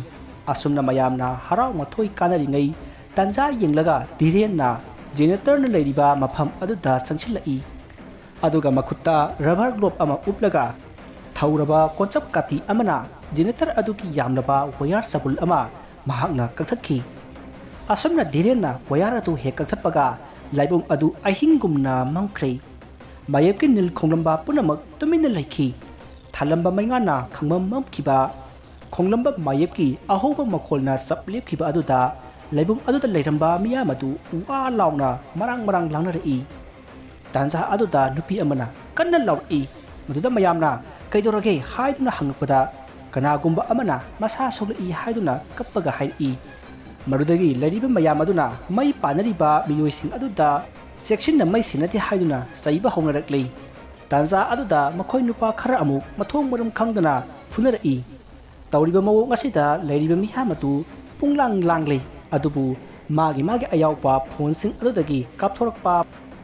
ꯑꯁꯨꯝꯅ ꯃꯌꯥꯝꯅ ꯍꯔꯥꯎ ꯃꯊꯣꯏ ꯀꯥꯅꯔꯤꯉꯩ ꯇꯥꯟꯖꯥ ꯌꯦꯡꯂꯒ ꯙꯤꯔꯦꯟꯅ ꯖꯦꯅꯦꯔꯦꯇꯔꯅ ꯂꯩꯔꯤꯕ ꯃꯐꯝ ꯑꯗꯨꯗ ꯆꯪꯁꯤꯜꯂꯛꯏ꯫ ꯑꯗꯨꯒ ꯃꯈꯨꯠꯇ ꯔꯕꯔ ꯒ꯭ꯂꯣꯞ ꯑꯃ ꯎꯞꯂꯒ ꯍꯧꯔꯕ ꯀꯣꯟꯆꯞ ꯀꯥꯇꯤ ꯑꯃꯅ ꯖꯦꯅꯦꯔꯦꯇꯔ ꯑꯗꯨꯒꯤ ꯌꯥꯝꯂꯕ ꯋꯥꯌꯔ ꯆꯕꯨꯜ ꯑꯃ ꯃꯍꯥꯛꯅ ꯀꯛꯊꯠꯈꯤ꯫ ꯑꯁꯨꯝꯅ ꯙꯤꯔꯦꯟꯅ ꯋꯥꯌꯔ ꯑꯗꯨ ꯍꯦꯛ ꯀꯛꯊꯠꯄꯒ, ꯂꯥꯏꯕꯨꯡ ꯑꯗꯨ ꯑꯍꯤꯡꯒꯨꯝꯅ ꯃꯝꯈ꯭ꯔꯦ꯫ ꯃꯥꯌꯦꯞꯀꯤ ꯅꯤꯜ ꯈꯣꯡꯂꯝꯕ ꯄꯨꯝꯅꯃꯛ ꯇꯨꯃꯤꯟꯅ ꯂꯩꯈꯤ꯫ ꯊꯥꯜꯂꯝꯕ ꯃꯩꯉꯥꯟꯅ ꯈꯪꯃꯝ ꯃꯝꯈꯤꯕ, ꯈꯣꯡꯂꯝꯕ ꯃꯥꯌꯦꯞꯀꯤ ꯑꯍꯧꯕ ꯃꯈꯣꯜꯅ ꯆꯞ ꯂꯦꯞꯈꯤꯕ ꯑꯗꯨꯗ, ꯂꯥꯏꯕꯨꯡ ꯑꯗꯨꯗ ꯂꯩꯔꯝꯕ ꯃꯤꯌꯥꯝ ꯑꯗꯨ ꯋꯥ ꯂꯥꯎꯅ ꯃꯔꯥꯡ ꯃꯔꯥꯡ ꯂꯥꯡꯅꯔꯛꯏ꯫ ꯇꯥꯟꯖꯥ ꯑꯗꯨꯗ ꯅꯨꯄꯤ ꯑꯃꯅ ꯀꯟꯅ ꯂꯥꯎꯔꯛꯏ꯫ ꯃꯗꯨꯗ ꯃꯌꯥꯝꯅ, "ꯀꯩꯗꯧꯔꯒꯦ?" ꯍꯥꯏꯗꯨꯅ ꯍꯪꯉꯛꯄꯗ, ꯀꯅꯥꯒꯨꯝꯕ ꯑꯃꯅ ꯃꯁꯥ ꯁꯣꯛꯂꯛꯏ ꯍꯥꯏꯗꯨꯅ ꯀꯞꯄꯒ ꯍꯥꯏꯔꯛꯏ꯫ ꯃꯗꯨꯗꯒꯤ ꯂꯩꯔꯤꯕ ꯃꯌꯥꯝ ꯑꯗꯨꯅ ꯃꯩ ꯄꯥꯟꯅꯔꯤꯕ ꯃꯤꯑꯣꯏꯁꯤꯡ ꯑꯗꯨꯗ ꯆꯦꯛꯁꯤꯟꯅ ꯃꯩ ꯁꯤꯟꯅꯗꯦ ꯍꯥꯏꯗꯨꯅ ꯆꯩꯕ ꯍꯧꯅꯔꯛꯂꯤ꯫ ꯇꯥꯟꯖꯥ ꯑꯗꯨꯗ ꯃꯈꯣꯏ ꯅꯨꯄꯥ ꯈꯔ ꯑꯃꯨꯛ ꯃꯊꯣꯡ ꯃꯔꯝ ꯈꯪꯗꯅ ꯐꯨꯅꯔꯛꯏ꯫ ꯇꯧꯔꯤꯕ ꯃꯑꯣꯡ ꯑꯁꯤꯗ ꯂꯩꯔꯤꯕ ꯃꯤꯌꯥꯝ ꯑꯗꯨ ꯄꯨꯡꯂꯥꯡ ꯂꯥꯡꯂꯤ꯫ ꯑꯗꯨꯕꯨ ꯃꯥꯒꯤ ꯃꯥꯒꯤ ꯑꯌꯥꯎꯕ ꯐꯣꯟꯁꯤꯡ ꯑꯗꯨꯗꯒꯤ ꯀꯥꯞꯊꯣꯔꯛꯄ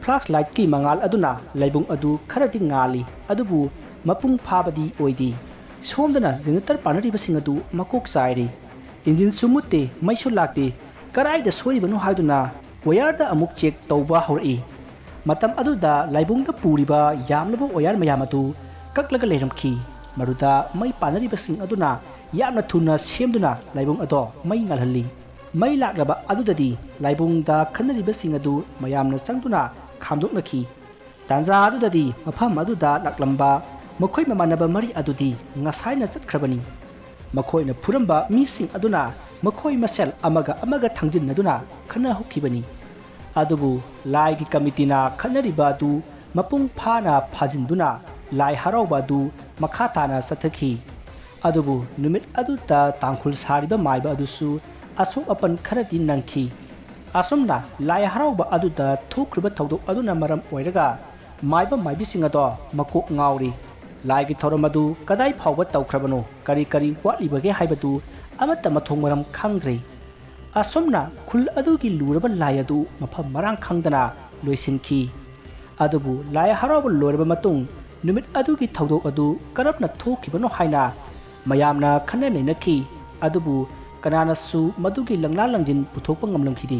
ꯐ꯭ꯂꯥꯁ ꯂꯥꯏꯠꯀꯤ ꯃꯉꯥꯜ ꯑꯗꯨꯅ ꯂꯥꯏꯕꯨꯡ ꯑꯗꯨ ꯈꯔꯗꯤ ꯉꯥꯜꯂꯤ, ꯑꯗꯨꯕꯨ ꯃꯄꯨꯡ ꯐꯥꯕꯗꯤ ꯑꯣꯏꯗꯦ꯫ ꯁꯣꯝꯗꯅ ꯖꯦꯅꯦꯔꯦꯇꯔ ꯄꯥꯟꯅꯔꯤꯕꯁꯤꯡ ꯑꯗꯨ ꯃꯀꯣꯛ ꯆꯥꯏꯔꯦ꯫ ꯏꯟꯖꯤꯟꯁꯨ ꯃꯨꯠꯇꯦ, ꯃꯩꯁꯨ ꯂꯥꯛꯇꯦ꯫ ꯀꯗꯥꯏꯗ ꯁꯣꯏꯔꯤꯕꯅꯣ ꯍꯥꯏꯗꯨꯅ ꯋꯥꯌꯔꯗ ꯑꯃꯨꯛ ꯆꯦꯛ ꯇꯧꯕ ꯍꯧꯔꯛꯏ꯫ ꯃꯇꯝ ꯑꯗꯨꯗ ꯂꯥꯏꯕꯨꯡꯗ ꯄꯨꯔꯤꯕ ꯌꯥꯝꯂꯕ ꯋꯥꯌꯔ ꯃꯌꯥꯝ ꯑꯗꯨ ꯀꯛꯂꯒ ꯂꯩꯔꯝꯈꯤ꯫ ꯃꯗꯨꯗ ꯃꯩ ꯄꯥꯟꯅꯔꯤꯕꯁꯤꯡ ꯑꯗꯨꯅ ꯌꯥꯝꯅ ꯊꯨꯅ ꯁꯦꯝꯗꯨꯅ ꯂꯥꯏꯕꯨꯡ ꯑꯗꯣ ꯃꯩ ꯉꯥꯜꯍꯜꯂꯤ꯫ ꯃꯩ ꯂꯥꯛꯂꯕ ꯑꯗꯨꯗꯗꯤ ꯂꯥꯏꯕꯨꯡꯗ ꯈꯟꯅꯔꯤꯕꯁꯤꯡ ꯑꯗꯨ ꯃꯌꯥꯝꯅ ꯆꯪꯗꯨꯅ ꯈꯥꯝꯗꯣꯛꯅꯈꯤ꯫ ꯇꯥꯟꯖꯥ ꯑꯗꯨꯗꯗꯤ ꯃꯐꯝ ꯑꯗꯨꯗ ꯂꯥꯛꯂꯝꯕ ꯃꯈꯣꯏ ꯃꯃꯥꯟꯅꯕ ꯃꯔꯤ ꯑꯗꯨꯗꯤ ꯉꯁꯥꯏꯅ ꯆꯠꯈ꯭ꯔꯕꯅꯤ꯫ ꯃꯈꯣꯏꯅ ꯐꯨꯔꯝꯕ ꯃꯤꯁꯤꯡ ꯑꯗꯨꯅ ꯃꯈꯣꯏ ꯃꯁꯦꯜ ꯑꯃꯒ ꯑꯃꯒ ꯊꯥꯡꯖꯤꯟꯅꯗꯨꯅ ꯈꯠꯅ ꯍꯧꯈꯤꯕꯅꯤ꯫ ꯑꯗꯨꯕꯨ ꯂꯥꯏꯒꯤ ꯀꯃꯤꯇꯤꯅ ꯈꯠꯅꯔꯤꯕ ꯑꯗꯨ ꯃꯄꯨꯡ ꯐꯥꯅ ꯐꯥꯖꯤꯟꯗꯨꯅ ꯂꯥꯏ ꯍꯔꯥꯎꯕ ꯑꯗꯨ ꯃꯈꯥ ꯇꯥꯅ ꯆꯠꯊꯈꯤ꯫ ꯑꯗꯨꯕꯨ ꯅꯨꯃꯤꯠ ꯑꯗꯨꯗ ꯇꯥꯡꯈꯨꯜ ꯁꯥꯔꯤꯕ ꯃꯥꯏꯕ ꯑꯗꯨꯁꯨ ꯑꯁꯣꯛ ꯑꯄꯟ ꯈꯔꯗꯤ ꯅꯪꯈꯤ꯫ ꯑꯁꯨꯝꯅ ꯂꯥꯏ ꯍꯔꯥꯎꯕ ꯑꯗꯨꯗ ꯊꯣꯛꯈ꯭ꯔꯤꯕ ꯊꯧꯗꯣꯛ ꯑꯗꯨꯅ ꯃꯔꯝ ꯑꯣꯏꯔꯒ ꯃꯥꯏꯕ ꯃꯥꯏꯕꯤꯁꯤꯡ ꯑꯗꯣ ꯃꯀꯣꯛ ꯉꯥꯎꯔꯤ꯫ ꯂꯥꯏꯒꯤ ꯊꯧꯔꯝ ꯑꯗꯨ ꯀꯗꯥꯏ ꯐꯥꯎꯕ ꯇꯧꯈ꯭ꯔꯕꯅꯣ, ꯀꯔꯤ ꯀꯔꯤ ꯋꯥꯠꯂꯤꯕꯒꯦ ꯍꯥꯏꯕꯗꯨ ꯑꯃꯠꯇ ꯃꯊꯣꯡ ꯃꯔꯝ ꯈꯪꯗ꯭ꯔꯦ꯫ ꯑꯁꯨꯝꯅ ꯈꯨꯜ ꯑꯗꯨꯒꯤ ꯂꯨꯔꯕ ꯂꯥꯏ ꯑꯗꯨ ꯃꯐꯝ ꯃꯔꯥꯡ ꯈꯪꯗꯅ ꯂꯣꯏꯁꯤꯟꯈꯤ꯫ ꯑꯗꯨꯕꯨ ꯂꯥꯏ ꯍꯔꯥꯎꯕ ꯂꯣꯏꯔꯕ ꯃꯇꯨꯡ ꯅꯨꯃꯤꯠ ꯑꯗꯨꯒꯤ ꯊꯧꯗꯣꯛ ꯑꯗꯨ ꯀꯔꯝꯅ ꯊꯣꯛꯈꯤꯕꯅꯣ ꯍꯥꯏꯅ ꯃꯌꯥꯝꯅ ꯈꯟꯅ ꯅꯩꯅꯈꯤ꯫ ꯑꯗꯨꯕꯨ ꯀꯅꯥꯅꯁꯨ ꯃꯗꯨꯒꯤ ꯂꯪꯂꯥ ꯂꯪꯖꯤꯟ ꯄꯨꯊꯣꯛꯄ ꯉꯝꯂꯝꯈꯤꯗꯦ꯫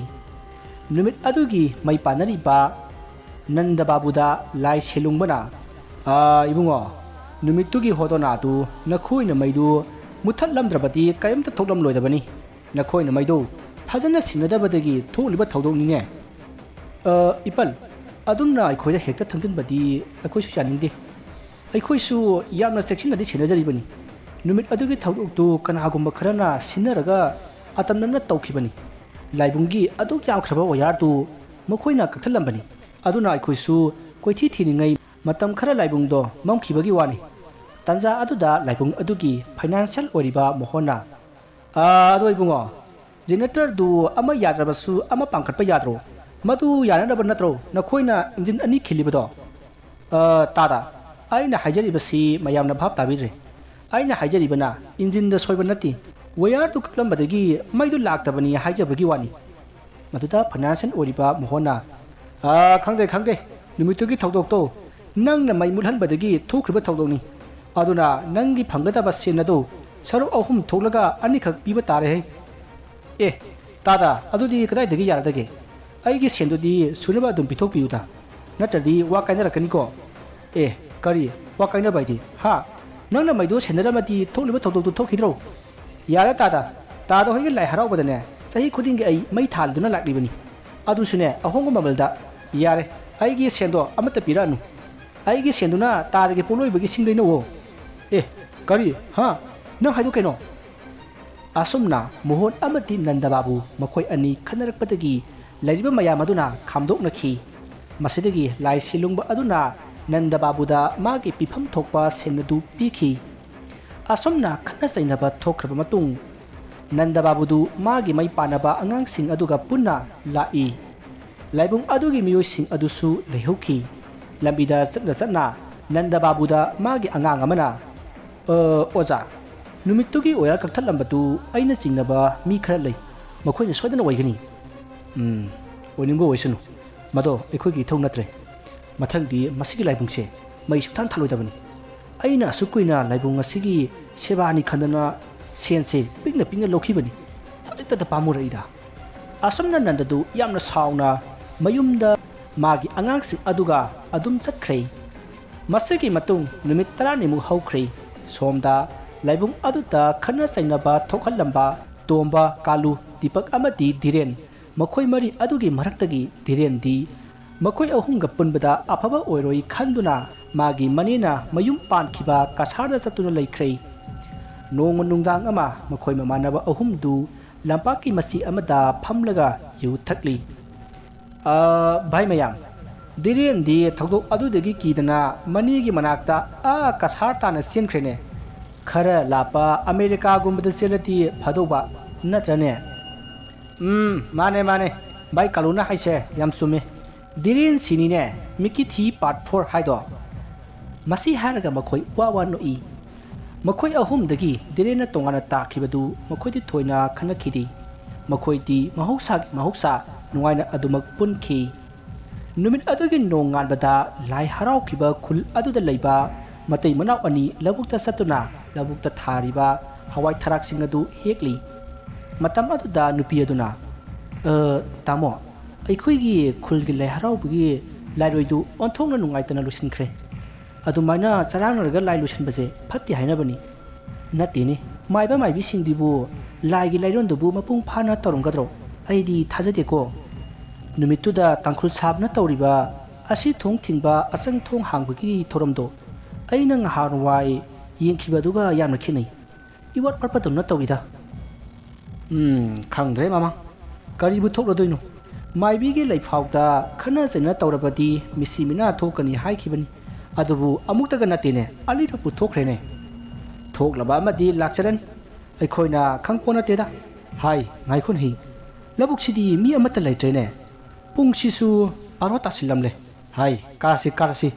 ꯅꯨꯃꯤꯠ ꯑꯗꯨꯒꯤ ꯃꯩ ꯄꯥꯟꯅꯔꯤꯕ ꯅꯟꯗ ꯕꯥꯕꯨꯗ ꯂꯥꯏ ꯁꯦꯂꯨꯡꯕꯅ, "ꯑꯥ, ꯏꯕꯨꯡꯉꯣ, ꯅꯨꯃꯤꯠꯇꯨꯒꯤ ꯍꯣꯗꯣꯅꯥꯗꯨ ꯅꯈꯣꯏꯅ ꯃꯩꯗꯨ ꯃꯨꯊꯠꯂꯝꯗ꯭ꯔꯕꯗꯤ ꯀꯔꯤꯝꯇ ꯊꯣꯛꯂꯝꯂꯣꯏꯗꯕꯅꯤ꯫ ꯅꯈꯣꯏꯅ ꯃꯩꯗꯨ ꯐꯖꯅ ꯁꯤꯟꯅꯗꯕꯗꯒꯤ ꯊꯣꯛꯂꯤꯕ ꯊꯧꯗꯣꯛꯅꯤꯅꯦ꯫ ꯑ, ꯏꯄꯜ, ꯑꯗꯨꯝꯅ ꯑꯩꯈꯣꯏꯗ ꯍꯦꯛꯇ ꯊꯪꯖꯤꯟꯕꯗꯤ ꯑꯩꯈꯣꯏꯁꯨ ꯌꯥꯅꯤꯡꯗꯦ꯫ ꯑꯩꯈꯣꯏꯁꯨ ꯌꯥꯝꯅ ꯆꯦꯛꯁꯤꯟꯅꯗꯤ ꯁꯦꯟꯅꯖꯔꯤꯕꯅꯤ꯫ ꯅꯨꯃꯤꯠ ꯑꯗꯨꯒꯤ ꯊꯧꯗꯣꯛꯇꯨ ꯀꯅꯥꯒꯨꯝꯕ ꯈꯔꯅ ꯁꯤꯟꯅꯔꯒ ꯑꯇꯝꯅꯅ ꯇꯧꯈꯤꯕꯅꯤ꯫ ꯂꯥꯏꯕꯨꯡꯒꯤ ꯑꯗꯨꯛ ꯌꯥꯝꯈ꯭ꯔꯕ ꯋꯥꯌꯥꯔꯗꯨ ꯃꯈꯣꯏꯅ ꯀꯛꯊꯠꯂꯝꯕꯅꯤ꯫ ꯑꯗꯨꯅ ꯑꯩꯈꯣꯏꯁꯨ ꯀꯣꯏꯊꯤ ꯊꯤꯔꯤꯉꯩ ꯃꯇꯝ ꯈꯔ ꯂꯥꯏꯕꯨꯡꯗꯣ ꯃꯝꯈꯤꯕꯒꯤ ꯋꯥꯅꯤ꯫ ꯇꯥꯟꯖꯥ ꯑꯗꯨꯗ ꯂꯥꯏꯕꯨꯡ ꯑꯗꯨꯒꯤ ꯐꯥꯏꯅꯥꯟꯁꯤꯌꯦꯜ ꯑꯣꯏꯔꯤꯕ ꯃꯣꯍꯣꯟꯅ, "ꯑꯥ, ꯑꯗꯣ ꯏꯕꯨꯡꯉꯣ, ꯖꯦꯅꯦꯔꯦꯇꯔꯗꯨ ꯑꯃ ꯌꯥꯗ꯭ꯔꯕꯁꯨ ꯑꯃ ꯄꯥꯟꯈꯠꯄ ꯌꯥꯗ꯭ꯔꯣ? ꯃꯗꯨ ꯌꯥꯅꯅꯕ ꯅꯠꯇ꯭ꯔꯣ ꯅꯈꯣꯏꯅ ꯏꯟꯖꯤꯟ ꯑꯅꯤ ꯈꯤꯜꯂꯤꯕꯗꯣ?" "ꯑ, ꯇꯥꯗ, ꯑꯩꯅ ꯍꯥꯏꯖꯔꯤꯕꯁꯤ ꯃꯌꯥꯝꯅ ꯚꯥꯞ ꯇꯥꯕꯤꯗ꯭ꯔꯦ꯫ ꯑꯩꯅ ꯍꯥꯏꯖꯔꯤꯕꯅ ꯏꯟꯖꯤꯟꯗ ꯁꯣꯏꯕ ꯅꯠꯇꯦ, ꯋꯥꯌꯔꯗꯨ ꯀꯛꯂꯝꯕꯗꯒꯤ ꯃꯩꯗꯨ ꯂꯥꯛꯇꯕꯅꯤ ꯍꯥꯏꯖꯕꯒꯤ ꯋꯥꯅꯤ꯫" ꯃꯗꯨꯗ ꯐꯥꯏꯅꯥꯟꯁꯤꯌꯦꯜ ꯑꯣꯏꯔꯤꯕ ꯃꯣꯍꯣꯟꯅ, "ꯑ, ꯈꯪꯗꯦ, ꯈꯪꯗꯦ, ꯅꯨꯃꯤꯠꯇꯨꯒꯤ ꯊꯧꯗꯣꯛꯇꯣ ꯅꯪꯅ ꯃꯩ ꯃꯨꯠꯍꯟꯕꯗꯒꯤ ꯊꯣꯛꯈ꯭ꯔꯤꯕ ꯊꯧꯗꯣꯛꯅꯤ꯫ ꯑꯗꯨꯅ ꯅꯪꯒꯤ ꯐꯪꯒꯗꯕ ꯁꯦꯟ ꯑꯗꯨ ꯁꯔꯨꯛ ꯑꯍꯨꯝ ꯊꯣꯛꯂꯒ ꯑꯅꯤꯈꯛ ꯄꯤꯕ ꯇꯥꯔꯦꯍꯦ꯫" "ꯑꯦ, ꯇꯥꯗ, ꯑꯗꯨꯗꯤ ꯀꯗꯥꯏꯗꯒꯤ ꯌꯥꯔꯗꯒꯦ? ꯑꯩꯒꯤ ꯁꯦꯟꯗꯨꯗꯤ ꯁꯨꯅꯕ ꯑꯗꯨꯝ ꯄꯤꯊꯣꯛꯄꯤꯌꯨꯗ, ꯅꯠꯇ꯭ꯔꯗꯤ ꯋꯥ ꯀꯥꯏꯅꯔꯛꯀꯅꯤꯀꯣ꯫" "ꯑꯦ, ꯀꯔꯤ ꯋꯥ ꯀꯥꯏꯅꯕ ꯍꯥꯏꯗꯤ? ꯍꯥ? ꯅꯪꯅ ꯃꯩꯗꯣ ꯁꯦꯟꯅꯔꯝꯃꯗꯤ ꯊꯣꯛꯂꯤꯕ ꯊꯧꯗꯣꯛꯇꯨ ꯊꯣꯛꯈꯤꯗ꯭ꯔꯣ?" "ꯌꯥꯔꯦ ꯇꯥꯗ, ꯇꯥꯗ ꯍꯣꯏꯒꯤ ꯂꯥꯏ ꯍꯔꯥꯎꯕꯗꯅꯦ ꯆꯍꯤ ꯈꯨꯗꯤꯡꯒꯤ ꯑꯩ ꯃꯩ ꯊꯥꯜꯗꯨꯅ ꯂꯥꯛꯂꯤꯕꯅꯤ, ꯑꯗꯨꯁꯨꯅꯦ ꯑꯍꯣꯡꯕ ꯃꯃꯜꯗ꯫ ꯌꯥꯔꯦ, ꯑꯩꯒꯤ ꯁꯦꯟꯗꯣ ꯑꯃꯠꯇ ꯄꯤꯔꯛꯑꯅꯨ꯫ ꯑꯩꯒꯤ ꯁꯦꯟꯗꯨꯅ ꯇꯥꯗꯒꯤ ꯄꯣꯠꯂꯣꯏꯕꯒꯤ ꯁꯤꯡ ꯂꯩꯅꯧꯋꯣ꯫" "ꯑꯦ, ꯀꯔꯤ? ꯍꯥ? ꯅꯪ ꯍꯥꯏꯗꯣ ꯀꯩꯅꯣ?" ꯑꯁꯨꯝꯅ ꯃꯣꯍꯣꯟ ꯑꯃꯗꯤ ꯅꯟꯗꯕꯥꯕꯨ ꯃꯈꯣꯏ ꯑꯅꯤ ꯈꯟꯅꯔꯛꯄꯗꯒꯤ ꯂꯩꯔꯤꯕ ꯃꯌꯥꯝ ꯑꯗꯨꯅ ꯈꯥꯝꯗꯣꯛꯅꯈꯤ꯫ ꯃꯁꯤꯗꯒꯤ ꯂꯥꯏ ꯁꯤꯂꯨꯡꯕ ꯑꯗꯨꯅ ꯅꯟꯗꯕꯥꯕꯨꯗ ꯃꯥꯒꯤ ꯄꯤꯐꯝ ꯊꯣꯛꯄ ꯁꯦꯟ ꯑꯗꯨ ꯄꯤꯈꯤ꯫ ꯑꯁꯨꯝꯅ ꯈꯠꯅ ꯆꯩꯅꯕ ꯊꯣꯛꯈ꯭ꯔꯕ ꯃꯇꯨꯡ, ꯅꯟꯗꯕꯥꯕꯨꯗꯨ ꯃꯥꯒꯤ ꯃꯩ ꯄꯥꯟꯅꯕ ꯑꯉꯥꯡꯁꯤꯡ ꯑꯗꯨꯒ ꯄꯨꯟꯅ ꯂꯥꯛꯏ꯫ ꯂꯥꯏꯕꯨꯡ ꯑꯗꯨꯒꯤ ꯃꯤꯑꯣꯏꯁꯤꯡ ꯑꯗꯨꯁꯨ ꯂꯩꯍꯧꯈꯤ꯫ ꯂꯝꯕꯤꯗ ꯆꯠꯅ ꯆꯠꯅ ꯅꯟꯗꯕꯥꯕꯨꯗ ꯃꯥꯒꯤ ꯑꯉꯥꯡ ꯑꯃꯅ, "ꯑ, ꯑꯣꯖꯥ, ꯅꯨꯃꯤꯠꯇꯨꯒꯤ ꯋꯥꯌꯔ ꯀꯛꯊꯠꯂꯝꯕꯗꯨ ꯑꯩꯅ ꯆꯤꯡꯅꯕ ꯃꯤ ꯈꯔ ꯂꯩ꯫ ꯃꯈꯣꯏꯅ ꯁꯣꯏꯗꯅ ꯑꯣꯏꯒꯅꯤ꯫" "ꯎꯝ, ꯑꯣꯏꯅꯤꯡꯕ ꯑꯣꯏꯁꯅꯨ꯫ ꯃꯗꯣ ꯑꯩꯈꯣꯏꯒꯤ ꯏꯊꯧ ꯅꯠꯇ꯭ꯔꯦ꯫ ꯃꯊꯪꯗꯤ ꯃꯁꯤꯒꯤ ꯂꯥꯏꯕꯨꯡꯁꯦ ꯃꯩ ꯁꯨꯛꯊꯥꯟ ꯊꯥꯜꯂꯣꯏꯗꯕꯅꯤ꯫ ꯑꯩꯅ ꯑꯁꯨꯛ ꯀꯨꯏꯅ ꯂꯥꯏꯕꯨꯡ ꯑꯁꯤꯒꯤ ꯁꯦꯕꯥꯅꯤ ꯈꯟꯗꯅ ꯁꯦꯟꯁꯦ ꯄꯤꯛꯅ ꯄꯤꯛꯅ ꯂꯧꯈꯤꯕꯅꯤ꯫ ꯍꯧꯖꯤꯛꯇꯗ ꯄꯥꯝꯃꯨꯔꯛꯏꯗ꯫" ꯑꯁꯨꯝꯅ ꯅꯟꯗꯗꯨ ꯌꯥꯝꯅ ꯁꯥꯎꯅ ꯃꯌꯨꯝꯗ ꯃꯥꯒꯤ ꯑꯉꯥꯡꯁꯤꯡ ꯑꯗꯨꯒ ꯑꯗꯨꯝ ꯆꯠꯈ꯭ꯔꯦ꯫ ꯃꯁꯤꯒꯤ ꯃꯇꯨꯡ ꯅꯨꯃꯤꯠ ꯇꯔꯥꯅꯤꯃꯨꯛ ꯍꯧꯈ꯭ꯔꯦ꯫ ꯁꯣꯝꯗ ꯂꯥꯏꯕꯨꯡ ꯑꯗꯨꯗ ꯈꯠꯅ ꯆꯩꯅꯕ ꯊꯣꯛꯍꯜꯂꯝꯕ ꯇꯣꯝꯕ, ꯀꯥꯂꯨ, ꯗꯤꯄꯛ ꯑꯃꯗꯤ ꯙꯤꯔꯦꯟ, ꯃꯈꯣꯏ ꯃꯔꯤ ꯑꯗꯨꯒꯤ ꯃꯔꯛꯇꯒꯤ ꯙꯤꯔꯦꯟꯗꯤ ꯃꯈꯣꯏ ꯑꯍꯨꯝꯒ ꯄꯨꯟꯕꯗ ꯑꯐꯕ ꯑꯣꯏꯔꯣꯏ ꯈꯟꯗꯨꯅ ꯃꯥꯒꯤ ꯃꯅꯦꯅ ꯃꯌꯨꯝ ꯄꯥꯟꯈꯤꯕ ꯀꯁꯥꯔꯗ ꯆꯠꯇꯨꯅ ꯂꯩꯈ꯭ꯔꯦ꯫ ꯅꯣꯡꯃ ꯅꯨꯡꯗꯥꯡ ꯑꯃ ꯃꯈꯣꯏ ꯃꯃꯥꯟꯅꯕ ꯑꯍꯨꯝꯗꯨ ꯂꯝꯄꯥꯛꯀꯤ ꯃꯆꯤ ꯑꯃꯗ ꯐꯝꯂꯒ ꯌꯨ ꯊꯛꯂꯤ꯫ "ꯑ, ꯚꯥꯏ ꯃꯌꯥꯝ, ꯙꯤꯔꯦꯟꯗꯤ ꯊꯧꯗꯣꯛ ꯑꯗꯨꯗꯒꯤ ꯀꯤꯗꯅ ꯃꯅꯦꯒꯤ ꯃꯅꯥꯛꯇ ꯑꯥ ꯀꯁꯥꯔ ꯇꯥꯅ ꯆꯦꯟꯈ꯭ꯔꯦꯅꯦ꯫ ꯈꯔ ꯂꯥꯞꯄ ꯑꯃꯦꯔꯤꯀꯥꯒꯨꯝꯕꯗ ꯆꯦꯜꯂꯗꯤ ꯐꯗꯧꯕ, ꯅꯠꯇ꯭ꯔꯅꯦ?" "ꯎꯝ, ꯃꯥꯅꯦ, ꯃꯥꯅꯦ꯫ ꯚꯥꯏ ꯀꯥꯂꯨꯅ ꯍꯥꯏꯁꯦ ꯌꯥꯝ ꯆꯨꯝꯃꯦ꯫ ꯙꯤꯔꯦꯟ ꯁꯤꯅꯤꯅꯦ, ꯃꯤꯀꯤ ꯊꯤ part four ꯍꯥꯏꯗꯣ꯫" ꯃꯁꯤ ꯍꯥꯏꯔꯒ ꯃꯈꯣꯏ ꯋꯥ ꯋꯥ ꯅꯣꯛꯏ꯫ ꯃꯈꯣꯏ ꯑꯍꯨꯝꯗꯒꯤ ꯙꯤꯔꯦꯟꯅ ꯇꯣꯉꯥꯟꯅ ꯇꯥꯈꯤꯕꯗꯨ ꯃꯈꯣꯏꯗꯤ ꯊꯣꯏꯅ ꯈꯟꯅꯈꯤꯗꯦ꯫ ꯃꯈꯣꯏꯗꯤ ꯃꯍꯧꯁꯥꯒꯤ ꯃꯍꯧꯁꯥ ꯅꯨꯡꯉꯥꯏꯅ ꯑꯗꯨꯃꯛ ꯄꯨꯟꯈꯤ꯫ ꯅꯨꯃꯤꯠ ꯑꯗꯨꯒꯤ ꯅꯣꯡꯉꯥꯟꯕꯗ ꯂꯥꯏ ꯍꯔꯥꯎꯈꯤꯕ ꯈꯨꯜ ꯑꯗꯨꯗ ꯂꯩꯕ ꯃꯇꯩ ꯃꯅꯥꯎ ꯑꯅꯤ ꯂꯧꯕꯨꯛꯇ ꯆꯠꯇꯨꯅ ꯂꯧꯕꯨꯛꯇ ꯊꯥꯔꯤꯕ ꯍꯋꯥꯏ ꯊꯔꯥꯛꯁꯤꯡ ꯑꯗꯨ ꯍꯦꯛꯂꯤ꯫ ꯃꯇꯝ ꯑꯗꯨꯗ ꯅꯨꯄꯤ ꯑꯗꯨꯅ, "ꯑ, ꯇꯥꯃꯣ, ꯑꯩꯈꯣꯏꯒꯤ ꯈꯨꯜꯒꯤ ꯂꯥꯏ ꯍꯔꯥꯎꯕꯒꯤ ꯂꯥꯏꯔꯣꯏꯗꯨ ꯑꯣꯟꯊꯣꯛꯅ ꯅꯨꯡꯉꯥꯏꯇꯅ ꯂꯣꯏꯁꯤꯟꯈ꯭ꯔꯦ꯫ ꯑꯗꯨꯃꯥꯏꯅ ꯆꯔꯥꯡꯅꯔꯒ ꯂꯥꯏ ꯂꯣꯏꯁꯤꯟꯕꯁꯦ ꯐꯠꯇꯦ ꯍꯥꯏꯅꯕꯅꯤ꯫" "ꯅꯠꯇꯦꯅꯦ, ꯃꯥꯏꯕ ꯃꯥꯏꯕꯤꯁꯤꯡꯗꯨꯕꯨ ꯂꯥꯏꯒꯤ ꯂꯥꯏꯔꯣꯟꯗꯨꯕꯨ ꯃꯄꯨꯡ ꯐꯥꯅ ꯇꯧꯔꯝꯒꯗ꯭ꯔꯣ? ꯑꯩꯗꯤ ꯊꯥꯖꯗꯦꯀꯣ꯫ ꯅꯨꯃꯤꯠꯇꯨꯗ ꯇꯥꯡꯈꯨꯜ ꯁꯥꯕꯅ ꯇꯧꯔꯤꯕ ꯑꯁꯤ ꯊꯣꯡ ꯊꯤꯡꯕ, ꯑꯆꯪ ꯊꯣꯡ ꯍꯥꯡꯕꯒꯤ ꯊꯧꯔꯝꯗꯣ ꯑꯩꯅ ꯉꯍꯥꯟꯋꯥꯏ ꯌꯦꯡꯈꯤꯕꯗꯨꯒ ꯌꯥꯝꯅ ꯈꯦꯠꯅꯩ꯫ ꯏꯋꯥꯠ ꯋꯥꯠꯄꯗꯧꯅ ꯇꯧꯏꯗ꯫" "ꯎꯝ, ꯈꯪꯗ꯭ꯔꯦ ꯃꯃꯥ, ꯀꯔꯤꯕꯨ ꯊꯣꯛꯂꯗꯣꯏꯅꯣ? ꯃꯥꯏꯕꯤꯒꯤ ꯂꯩꯐꯥꯎꯗ ꯈꯠꯅ ꯆꯩꯅ ꯇꯧꯔꯕꯗꯤ ꯃꯤꯁꯤ ꯃꯤꯅꯥ ꯊꯣꯛꯀꯅꯤ ꯍꯥꯏꯈꯤꯕꯅꯤ꯫ ꯑꯗꯨꯕꯨ ꯑꯃꯨꯛꯇꯒ ꯅꯠꯇꯦꯅꯦ, ꯑꯅꯤꯔꯛꯄꯨ ꯊꯣꯛꯈ꯭ꯔꯦꯅꯦ꯫ ꯊꯣꯛꯂꯕ ꯑꯃꯗꯤ ꯂꯥꯛꯆꯔꯅꯤ꯫ ꯑꯩꯈꯣꯏꯅ ꯈꯪꯄꯣꯠ ꯅꯠꯇꯦꯗ꯫ ꯍꯥꯏ, ꯉꯥꯏꯈꯣꯅꯦꯍꯦ, ꯂꯧꯕꯨꯛꯁꯤꯗꯤ ꯃꯤ ꯑꯃꯠꯇ ꯂꯩꯇ꯭ꯔꯦꯅꯦ꯫ ꯄꯨꯡꯁꯤꯁꯨ ꯕꯥꯔꯣ ꯇꯥꯁꯤꯜꯂꯝꯂꯦ꯫ ꯍꯥꯏ, ꯀꯥꯔꯁꯤ, ꯀꯥꯔꯁꯤ,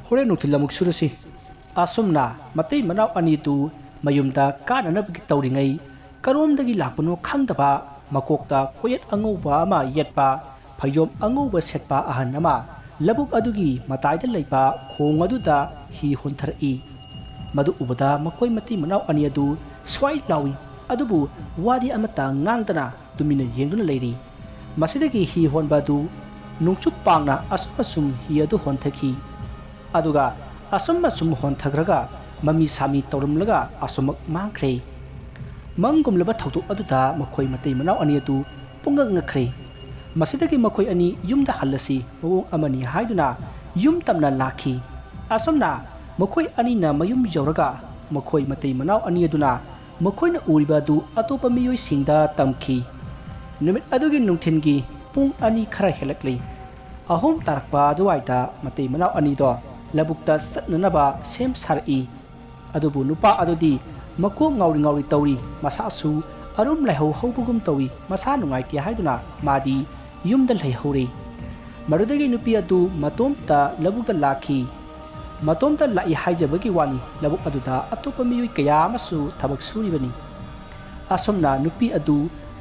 ꯍꯣꯔꯦꯟ ꯅꯨꯡꯊꯤꯜ ꯑꯃꯨꯛ ꯁꯨꯔꯁꯤ꯫" ꯑꯁꯨꯝꯅ ꯃꯇꯩ ꯃꯅꯥꯎ ꯑꯅꯤꯗꯨ ꯃꯌꯨꯝꯗ ꯀꯥꯅꯅꯕꯒꯤ ꯇꯧꯔꯤꯉꯩ, ꯀꯔꯣꯝꯗꯒꯤ ꯂꯥꯛꯄꯅꯣ ꯈꯪꯗꯕ, ꯃꯀꯣꯛꯇ ꯀꯣꯌꯦꯠ ꯑꯉꯧꯕ ꯑꯃ ꯌꯦꯠꯄ, ꯐꯩꯖꯣꯝ ꯑꯉꯧꯕ ꯁꯦꯠꯄ ꯑꯍꯟ ꯑꯃ ꯂꯧꯕꯨꯛ ꯑꯗꯨꯒꯤ ꯃꯇꯥꯏꯗ ꯂꯩꯕ ꯈꯣꯡ ꯑꯗꯨꯗ ꯍꯤ ꯍꯣꯟꯊꯔꯛꯏ꯫ ꯃꯗꯨ ꯎꯕꯗ ꯃꯈꯣꯏ ꯃꯇꯩ ꯃꯅꯥꯎ ꯑꯅꯤ ꯑꯗꯨ ꯁ꯭ꯋꯥꯏ ꯂꯥꯎꯏ, ꯑꯗꯨꯕꯨ ꯋꯥꯗꯤ ꯑꯃꯠꯇ ꯉꯥꯡꯗꯅ ꯇꯨꯃꯤꯟꯅ ꯌꯦꯡꯗꯨꯅ ꯂꯩꯔꯤ꯫ ꯃꯁꯤꯗꯒꯤ ꯍꯤ ꯍꯣꯟꯕ ꯑꯗꯨ ꯅꯣꯡꯆꯨꯞ ꯄꯥꯡꯅ ꯑꯁꯨꯝ ꯑꯁꯨꯝ ꯍꯤ ꯑꯗꯨ ꯍꯣꯟꯊꯈꯤ꯫ ꯑꯗꯨꯒ ꯑꯁꯨꯝ ꯑꯁꯨꯝ ꯍꯣꯟꯊꯈ꯭ꯔꯒ ꯃꯃꯤ ꯁꯥꯃꯤ ꯇꯧꯔꯝꯂꯒ ꯑꯁꯨꯝꯃꯛ ꯃꯥꯡꯈ꯭ꯔꯦ꯫ ꯃꯪꯒꯨꯝꯂꯕ ꯊꯧꯗꯣꯛ ꯑꯗꯨꯗ ꯃꯈꯣꯏ ꯃꯇꯩ ꯃꯅꯥꯎ ꯑꯅꯤ ꯑꯗꯨ ꯄꯨꯡꯉꯛ ꯉꯛꯈ꯭ꯔꯦ꯫ ꯃꯁꯤꯗꯒꯤ ꯃꯈꯣꯏ ꯑꯅꯤ ꯌꯨꯝꯗ ꯍꯜꯂꯁꯤ, ꯃꯑꯣꯡ ꯑꯃꯅꯤ ꯍꯥꯏꯗꯨꯅ ꯌꯨꯝ ꯇꯝꯅ ꯂꯥꯛꯈꯤ꯫ ꯑꯁꯨꯝꯅ ꯃꯈꯣꯏ ꯑꯅꯤꯅ ꯃꯌꯨꯝ ꯌꯧꯔꯒ ꯃꯈꯣꯏ ꯃꯇꯩ ꯃꯅꯥꯎ ꯑꯅꯤ ꯑꯗꯨꯅ ꯃꯈꯣꯏꯅ ꯎꯔꯤꯕ ꯑꯗꯨ ꯑꯇꯣꯞꯄ ꯃꯤꯑꯣꯏꯁꯤꯡꯗ ꯇꯝꯈꯤ꯫ ꯅꯨꯃꯤꯠ ꯑꯗꯨꯒꯤ ꯅꯨꯡꯊꯤꯜꯒꯤ ꯄꯨꯡ ꯑꯅꯤ ꯈꯔ ꯍꯦꯜꯂꯛꯂꯤ꯫ ꯑꯍꯨꯝ ꯇꯥꯔꯛꯄ ꯑꯗꯨꯋꯥꯏꯗ ꯃꯇꯩ ꯃꯅꯥꯎ ꯑꯅꯤꯗꯣ ꯂꯧꯕꯨꯛꯇ ꯆꯠꯅꯅꯕ ꯁꯦꯝ ꯁꯥꯔꯛꯏ꯫ ꯑꯗꯨꯕꯨ ꯅꯨꯄꯥ ꯑꯗꯨꯗꯤ ꯃꯀꯣꯛ ꯉꯥꯎꯔꯤ ꯉꯥꯎꯔꯤ ꯇꯧꯔꯤ, ꯃꯁꯥꯁꯨ ꯑꯔꯨꯝ ꯂꯥꯏꯍꯧ ꯍꯧꯕꯒꯨꯝ ꯇꯧꯏ, ꯃꯁꯥ ꯅꯨꯡꯉꯥꯏꯇꯦ ꯍꯥꯏꯗꯨꯅ ꯃꯥꯗꯤ ꯌꯨꯝꯗ ꯂꯩꯍꯧꯔꯦ꯫ ꯃꯗꯨꯗꯒꯤ ꯅꯨꯄꯤ ꯑꯗꯨ ꯃꯇꯣꯝꯇ ꯂꯧꯕꯨꯛꯇ ꯂꯥꯛꯈꯤ꯫ ꯃꯇꯣꯝꯇ ꯂꯥꯛꯏ ꯍꯥꯏꯖꯕꯒꯤ ꯋꯥꯅꯤ, ꯂꯧꯕꯨꯛ ꯑꯗꯨꯗ ꯑꯇꯣꯞꯄ ꯃꯤꯑꯣꯏ ꯀꯌꯥ ꯑꯃꯁꯨ ꯊꯕꯛ ꯁꯨꯔꯤꯕꯅꯤ꯫ ꯑꯁꯨꯝꯅ ꯅꯨꯄꯤ ꯑꯗꯨ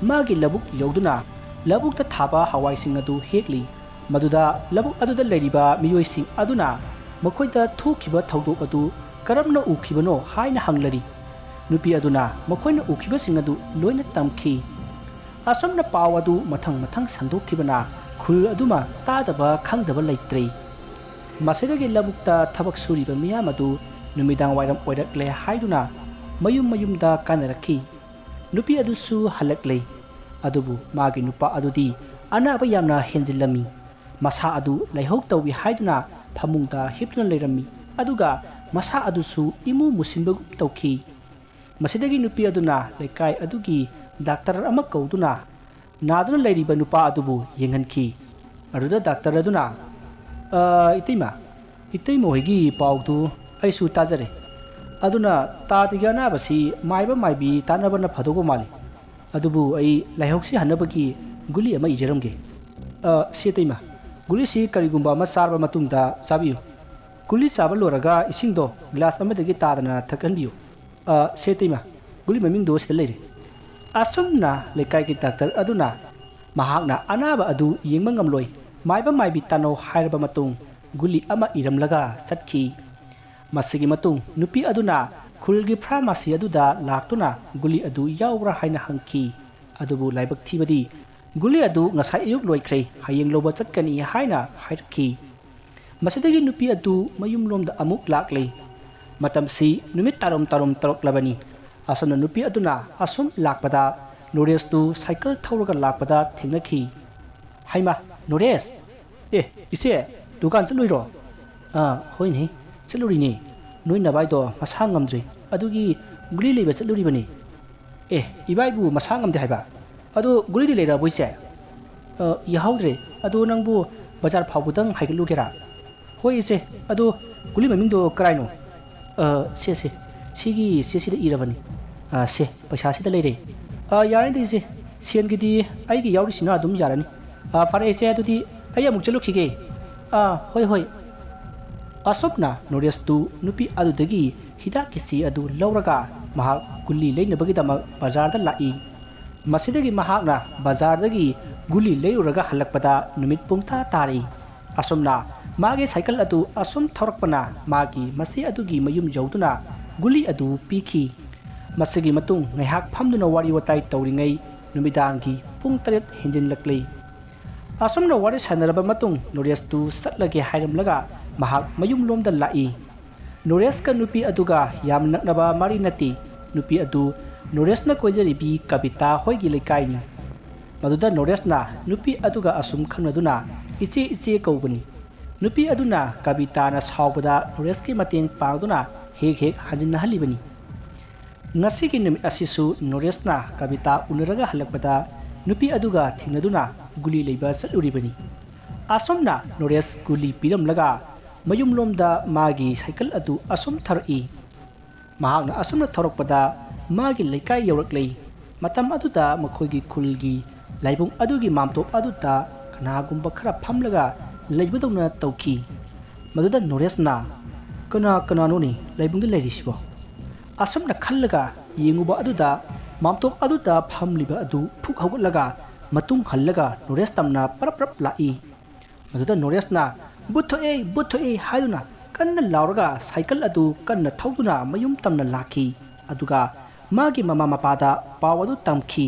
ꯃꯥꯒꯤ ꯂꯧꯕꯨꯛ ꯌꯧꯗꯨꯅ ꯂꯧꯕꯨꯛꯇ ꯊꯥꯕ ꯍꯋꯥꯏꯁꯤꯡ ꯑꯗꯨ ꯍꯦꯛꯂꯤ꯫ ꯃꯗꯨꯗ ꯂꯧꯕꯨꯛ ꯑꯗꯨꯗ ꯂꯩꯔꯤꯕ ꯃꯤꯑꯣꯏꯁꯤꯡ ꯑꯗꯨꯅ ꯃꯈꯣꯏꯗ ꯊꯣꯛꯈꯤꯕ ꯊꯧꯗꯣꯛ ꯑꯗꯨ ꯀꯔꯝꯅ ꯎꯈꯤꯕꯅꯣ ꯍꯥꯏꯅ ꯍꯪꯂꯔꯤ꯫ ꯅꯨꯄꯤ ꯑꯗꯨꯅ ꯃꯈꯣꯏꯅ ꯎꯈꯤꯕꯁꯤꯡ ꯑꯗꯨ ꯂꯣꯏꯅ ꯇꯝꯈꯤ꯫ ꯑꯁꯨꯝꯅ ꯄꯥꯎ ꯑꯗꯨ ꯃꯊꯪ ꯃꯊꯪ ꯁꯟꯗꯣꯛꯈꯤꯕꯅ ꯈꯨꯜ ꯑꯗꯨꯃ ꯇꯥꯗꯕ ꯈꯪꯗꯕ ꯂꯩꯇ꯭ꯔꯦ꯫ ꯃꯁꯤꯗꯒꯤ ꯂꯧꯕꯨꯛꯇ ꯊꯕꯛ ꯁꯨꯔꯤꯕ ꯃꯤꯌꯥꯝ ꯑꯗꯨ ꯅꯨꯃꯤꯗꯥꯡ ꯋꯥꯏꯔꯝ ꯑꯣꯏꯔꯛꯂꯦ ꯍꯥꯏꯗꯨꯅ ꯃꯌꯨꯝ ꯃꯌꯨꯝꯗ ꯀꯥꯅꯔꯛꯈꯤ꯫ ꯅꯨꯄꯤ ꯑꯗꯨꯁꯨ ꯍꯜꯂꯛꯂꯦ꯫ ꯑꯗꯨꯕꯨ ꯃꯥꯒꯤ ꯅꯨꯄꯥ ꯑꯗꯨꯗꯤ ꯑꯅꯥꯕ ꯌꯥꯝꯅ ꯍꯦꯟꯖꯤꯜꯂꯝꯃꯤ꯫ ꯃꯁꯥ ꯑꯗꯨ ꯂꯥꯏꯍꯧ ꯇꯧꯏ ꯍꯥꯏꯗꯨꯅ ꯐꯃꯨꯡꯗ ꯍꯤꯞꯇꯨꯅ ꯂꯩꯔꯝꯃꯤ꯫ ꯑꯗꯨꯒ ꯃꯁꯥ ꯑꯗꯨꯁꯨ ꯏꯃꯨ ꯃꯨꯁꯤꯟꯕꯒꯨꯝ ꯇꯧꯈꯤ꯫ ꯃꯁꯤꯗꯒꯤ ꯅꯨꯄꯤ ꯑꯗꯨꯅ ꯂꯩꯀꯥꯏ ꯑꯗꯨꯒꯤ ꯗꯥꯛꯇꯔ ꯑꯃ ꯀꯧꯗꯨꯅ ꯅꯥꯗꯨꯅ ꯂꯩꯔꯤꯕ ꯅꯨꯄꯥ ꯑꯗꯨꯕꯨ ꯌꯦꯡꯍꯟꯈꯤ꯫ ꯑꯗꯨꯗ ꯗꯥꯛꯇꯔ ꯑꯗꯨꯅ, "ꯑ, ꯏꯇꯩꯃ, ꯏꯇꯩꯃ ꯍꯣꯏꯒꯤ ꯄꯥꯎꯗꯨ ꯑꯩꯁꯨ ꯇꯥꯖꯔꯦ꯫ ꯑꯗꯨꯅ ꯇꯥꯗꯒꯤ ꯑꯅꯥꯕꯁꯤ ꯃꯥꯏꯕ ꯃꯥꯏꯕꯤ ꯇꯥꯟꯅꯕꯅ ꯐꯗꯧꯕ ꯃꯥꯜꯂꯤ꯫ ꯑꯗꯨꯕꯨ ꯑꯩ ꯂꯥꯏꯍꯧꯁꯤ ꯍꯟꯅꯕꯒꯤ ꯒꯨꯂꯤ ꯑꯃ ꯏꯖꯔꯝꯒꯦ꯫ ꯑ, ꯁꯦ ꯏꯇꯩꯃ, ꯒꯨꯂꯤꯁꯤ ꯀꯔꯤꯒꯨꯝꯕ ꯑꯃ ꯆꯥꯔꯕ ꯃꯇꯨꯡꯗ ꯆꯥꯕꯤꯌꯨ꯫ ꯒꯨꯂꯤ ꯆꯥꯕ ꯂꯣꯏꯔꯒ ꯏꯁꯤꯡꯗꯣ ꯒ꯭ꯂꯥꯁ ꯑꯃꯗꯒꯤ ꯇꯥꯗꯅ ꯊꯛꯍꯟꯕꯤꯌꯨ꯫ ꯑ, ꯁꯦ ꯏꯇꯩꯃ, ꯒꯨꯂꯤ ꯃꯃꯤꯡꯗꯣ ꯁꯤꯗ ꯂꯩꯔꯦ꯫" ꯑꯁꯨꯝꯅ ꯂꯩꯀꯥꯏꯒꯤ ꯗꯥꯛꯇꯔ ꯑꯗꯨꯅ ꯃꯍꯥꯛꯅ ꯑꯅꯥꯕ ꯑꯗꯨ ꯌꯦꯡꯕ ꯉꯝꯂꯣꯏ, ꯃꯥꯏꯕ ꯃꯥꯏꯕꯤ ꯇꯥꯟꯅꯧ ꯍꯥꯏꯔꯕ ꯃꯇꯨꯡ ꯒꯨꯂꯤ ꯑꯃ ꯏꯔꯝꯂꯒ ꯆꯠꯈꯤ꯫ ꯃꯁꯤꯒꯤ ꯃꯇꯨꯡ ꯅꯨꯄꯤ ꯑꯗꯨꯅ ꯈꯨꯜꯒꯤ ꯐꯥꯔꯃꯥꯁꯤ ꯑꯗꯨꯗ ꯂꯥꯛꯇꯨꯅ ꯒꯨꯂꯤ ꯑꯗꯨ ꯌꯥꯎꯕ꯭ꯔꯥ ꯍꯥꯏꯅ ꯍꯪꯈꯤ꯫ ꯑꯗꯨꯕꯨ ꯂꯥꯏꯕꯛ ꯊꯤꯕꯗꯤ ꯒꯨꯂꯤ ꯑꯗꯨ ꯉꯁꯥꯏ ꯑꯌꯨꯛ ꯂꯣꯏꯈ꯭ꯔꯦ, ꯍꯌꯦꯡ ꯂꯧꯕ ꯆꯠꯀꯅꯤ ꯍꯥꯏꯅ ꯍꯥꯏꯔꯛꯈꯤ꯫ ꯃꯁꯤꯗꯒꯤ ꯅꯨꯄꯤ ꯑꯗꯨ ꯃꯌꯨꯝꯂꯣꯝꯗ ꯑꯃꯨꯛ ꯂꯥꯛꯂꯦ꯫ ꯃꯇꯝꯁꯤ ꯅꯨꯃꯤꯠ ꯇꯥꯔꯝ ꯇꯥꯔꯝ ꯇꯧꯔꯛꯂꯕꯅꯤ꯫ ꯑꯁꯨꯝꯅ ꯅꯨꯄꯤ ꯑꯗꯨꯅ ꯑꯁꯨꯝ ꯂꯥꯛꯄꯗ ꯅꯣꯔꯦꯁꯇꯨ ꯁꯥꯏꯀꯜ ꯊꯧꯔꯒ ꯂꯥꯛꯄꯗ ꯊꯦꯡꯅꯈꯤ꯫ "ꯍꯩꯃꯥ, ꯅꯣꯔꯦꯁ! ꯑꯦ, ꯏꯆꯦ, ꯗꯨꯀꯥꯟ ꯆꯠꯂꯨꯏꯔꯣ?" "ꯑꯥ, ꯍꯣꯏꯅꯦ, ꯆꯠꯂꯨꯔꯤꯅꯦ꯫ ꯅꯣꯏ ꯅꯕꯥꯏꯗꯣ ꯃꯁꯥ ꯉꯝꯗ꯭ꯔꯦ, ꯑꯗꯨꯒꯤ ꯒꯨꯂꯤ ꯂꯩꯕ ꯆꯠꯂꯨꯔꯤꯕꯅꯤ꯫" "ꯑꯦ, ꯏꯕꯥꯏꯕꯨ ꯃꯁꯥ ꯉꯝꯗꯦ ꯍꯥꯏꯕ? ꯑꯗꯨ ꯒꯨꯂꯤꯗꯤ ꯂꯩꯔꯛꯑꯕꯣ, ꯏꯆꯦ?" "ꯑ, ꯌꯥꯍꯧꯗ꯭ꯔꯦ꯫ ꯑꯗꯨ ꯅꯪꯕꯨ ꯕꯖꯥꯔ ꯐꯥꯎꯕꯗꯪ ꯍꯥꯏꯒꯠꯂꯨꯒꯦꯔꯥ?" "ꯍꯣꯏ, ꯏꯆꯦ꯫ ꯑꯗꯨ ꯒꯨꯂꯤ ꯃꯃꯤꯡꯗꯣ ꯀꯔꯥꯏꯅꯣ?" "ꯑ, ꯁꯦ, ꯁꯦ꯫ ꯁꯤꯒꯤ ꯆꯦꯁꯤꯗ ꯏꯔꯕꯅꯤ꯫ ꯑ, ꯁꯦ, ꯄꯩꯁꯥꯁꯤꯗ ꯂꯩꯔꯦ꯫ ꯑ, ꯌꯥꯔꯦꯗ, ꯏꯆꯦ꯫ ꯁꯦꯟꯒꯤꯗꯤ ꯑꯩꯒꯤ ꯌꯥꯎꯔꯤꯁꯤꯅ ꯑꯗꯨꯝ ꯌꯥꯔꯅꯤ꯫ ꯑ, ꯐꯔꯦ, ꯏꯆꯦ, ꯑꯗꯨꯗꯤ ꯑꯩ ꯑꯃꯨꯛ ꯆꯠꯂꯨꯈꯤꯒꯦ꯫ ꯑ, ꯍꯣꯏ, ꯍꯣꯏ꯫" ꯑꯁꯨꯝꯅ ꯅꯣꯔꯦꯁꯇꯨ ꯅꯨꯄꯤ ꯑꯗꯨꯗꯒꯤ ꯍꯤꯗꯥꯛꯀꯤ ꯆꯦ ꯑꯗꯨ ꯂꯧꯔꯒ ꯃꯍꯥꯛ ꯒꯨꯂꯤ ꯂꯩꯅꯕꯒꯤꯗꯃꯛ ꯕꯖꯥꯔꯗ ꯂꯥꯛꯏ꯫ ꯃꯁꯤꯗꯒꯤ ꯃꯍꯥꯛꯅ ꯕꯖꯥꯔꯗꯒꯤ ꯒꯨꯂꯤ ꯂꯩꯔꯨꯔꯒ ꯍꯜꯂꯛꯄꯗ ꯅꯨꯃꯤꯠ ꯄꯨꯡꯇꯥ ꯇꯥꯔꯤ꯫ ꯑꯁꯨꯝꯅ ꯃꯥꯒꯤ ꯁꯥꯏꯀꯜ ꯑꯗꯨ ꯑꯁꯨꯝ ꯊꯧꯔꯛꯄꯅ ꯃꯥꯒꯤ ꯃꯆꯦ ꯑꯗꯨꯒꯤ ꯃꯌꯨꯝ ꯌꯧꯗꯨꯅ ꯒꯨꯂꯤ ꯑꯗꯨ ꯄꯤꯈꯤ꯫ ꯃꯁꯤꯒꯤ ꯃꯇꯨꯡ ꯉꯥꯏꯍꯥꯛ ꯐꯝꯗꯨꯅ ꯋꯥꯔꯤ ꯋꯥꯇꯥꯏ ꯇꯧꯔꯤꯉꯩ ꯅꯨꯃꯤꯗꯥꯡꯒꯤ ꯄꯨꯡ ꯇꯔꯦꯠ ꯍꯦꯟꯖꯤꯜꯂꯛꯂꯤ꯫ ꯑꯁꯨꯝꯅ ꯋꯥꯔꯤ ꯁꯥꯟꯅꯔꯕ ꯃꯇꯨꯡ ꯅꯣꯔꯦꯁꯇꯨ ꯆꯠꯂꯒꯦ ꯍꯥꯏꯔꯝꯂꯒ ꯃꯍꯥꯛ ꯃꯌꯨꯝꯂꯣꯝꯗ ꯂꯥꯛꯏ꯫ ꯅꯣꯔꯦꯁꯀ ꯅꯨꯄꯤ ꯑꯗꯨꯒ ꯌꯥꯝ ꯅꯛꯅꯕ ꯃꯔꯤ ꯅꯠꯇꯦ꯫ ꯅꯨꯄꯤ ꯑꯗꯨ ꯅꯣꯔꯦꯁꯅ ꯀꯣꯏꯖꯔꯤꯕꯤ ꯀꯕꯤꯇꯥ ꯍꯣꯏꯒꯤ ꯂꯩꯀꯥꯏꯅꯤ꯫ ꯃꯗꯨꯗ ꯅꯣꯔꯦꯁꯅ ꯅꯨꯄꯤ ꯑꯗꯨꯒ ꯑꯁꯨꯝ ꯈꯪꯅꯗꯨꯅ "ꯏꯆꯦ, ꯏꯆꯦ" ꯀꯧꯕꯅꯤ꯫ ꯅꯨꯄꯤ ꯑꯗꯨꯅ ꯀꯕꯤꯇꯥꯅ ꯁꯥꯎꯕꯗ ꯅꯣꯔꯦꯁꯀꯤ ꯃꯇꯦꯡ ꯄꯥꯡꯗꯨꯅ ꯍꯦꯛ ꯍꯦꯛ ꯍꯟꯖꯤꯟꯅꯍꯜꯂꯤꯕꯅꯤ꯫ ꯉꯁꯤꯒꯤ ꯅꯨꯃꯤꯠ ꯑꯁꯤꯁꯨ ꯅꯣꯔꯦꯁꯅ ꯀꯕꯤꯇꯥ ꯎꯅꯔꯒ ꯍꯜꯂꯛꯄꯗ ꯅꯨꯄꯤ ꯑꯗꯨꯒ ꯊꯦꯡꯅꯗꯨꯅ ꯒꯨꯂꯤ ꯂꯩꯕ ꯆꯠꯂꯨꯔꯤꯕꯅꯤ꯫ ꯑꯁꯨꯝꯅ ꯅꯣꯔꯦꯁ ꯒꯨꯂꯤ ꯄꯤꯔꯝꯂꯒ ꯃꯌꯨꯝꯂꯣꯝꯗ ꯃꯥꯒꯤ ꯁꯥꯏꯀꯜ ꯑꯗꯨ ꯑꯁꯨꯝ ꯊꯧꯔꯛꯏ꯫ ꯃꯍꯥꯛꯅ ꯑꯁꯨꯝꯅ ꯊꯧꯔꯛꯄꯗ ꯃꯥꯒꯤ ꯂꯩꯀꯥꯏ ꯌꯧꯔꯛꯂꯦ꯫ ꯃꯇꯝ ꯑꯗꯨꯗ ꯃꯈꯣꯏꯒꯤ ꯈꯨꯜꯒꯤ ꯂꯥꯏꯕꯨꯡ ꯑꯗꯨꯒꯤ ꯃꯥꯝꯇꯣꯞ ꯑꯗꯨꯗ ꯀꯅꯥꯒꯨꯝꯕ ꯈꯔ ꯐꯝꯂꯒ ꯂꯩꯕꯗꯧꯅ ꯇꯧꯈꯤ꯫ ꯃꯗꯨꯗ ꯅꯣꯔꯦꯁꯅ, "ꯀꯅꯥ ꯀꯅꯥꯅꯣꯅꯦ ꯂꯥꯏꯕꯨꯡꯗ ꯂꯩꯔꯤꯁꯤꯕꯣ?" ꯑꯁꯨꯝꯅ ꯈꯜꯂꯒ ꯌꯦꯡꯉꯨꯕ ꯑꯗꯨꯗ ꯃꯥꯝꯇꯣꯞ ꯑꯗꯨꯗ ꯐꯝꯂꯤꯕ ꯑꯗꯨ ꯐꯨꯛ ꯍꯧꯒꯠꯂꯒ ꯃꯇꯨꯡ ꯍꯜꯂꯒ ꯅꯣꯔꯦꯁ ꯇꯝꯅ ꯄꯔꯞ ꯄꯔꯞ ꯂꯥꯛꯏ꯫ ꯃꯗꯨꯗ ꯅꯣꯔꯦꯁꯅ "ꯚꯨꯠ ꯊꯣꯛꯑꯦ, ꯚꯨꯠ ꯊꯣꯛꯑꯦ" ꯍꯥꯏꯗꯨꯅ ꯀꯟꯅ ꯂꯥꯎꯔꯒ ꯁꯥꯏꯀꯜ ꯑꯗꯨ ꯀꯟꯅ ꯊꯧꯗꯨꯅ ꯃꯌꯨꯝ ꯇꯝꯅ ꯂꯥꯛꯈꯤ꯫ ꯑꯗꯨꯒ ꯃꯥꯒꯤ ꯃꯃꯥ ꯃꯄꯥꯗ ꯄꯥꯎ ꯑꯗꯨ ꯇꯝꯈꯤ꯫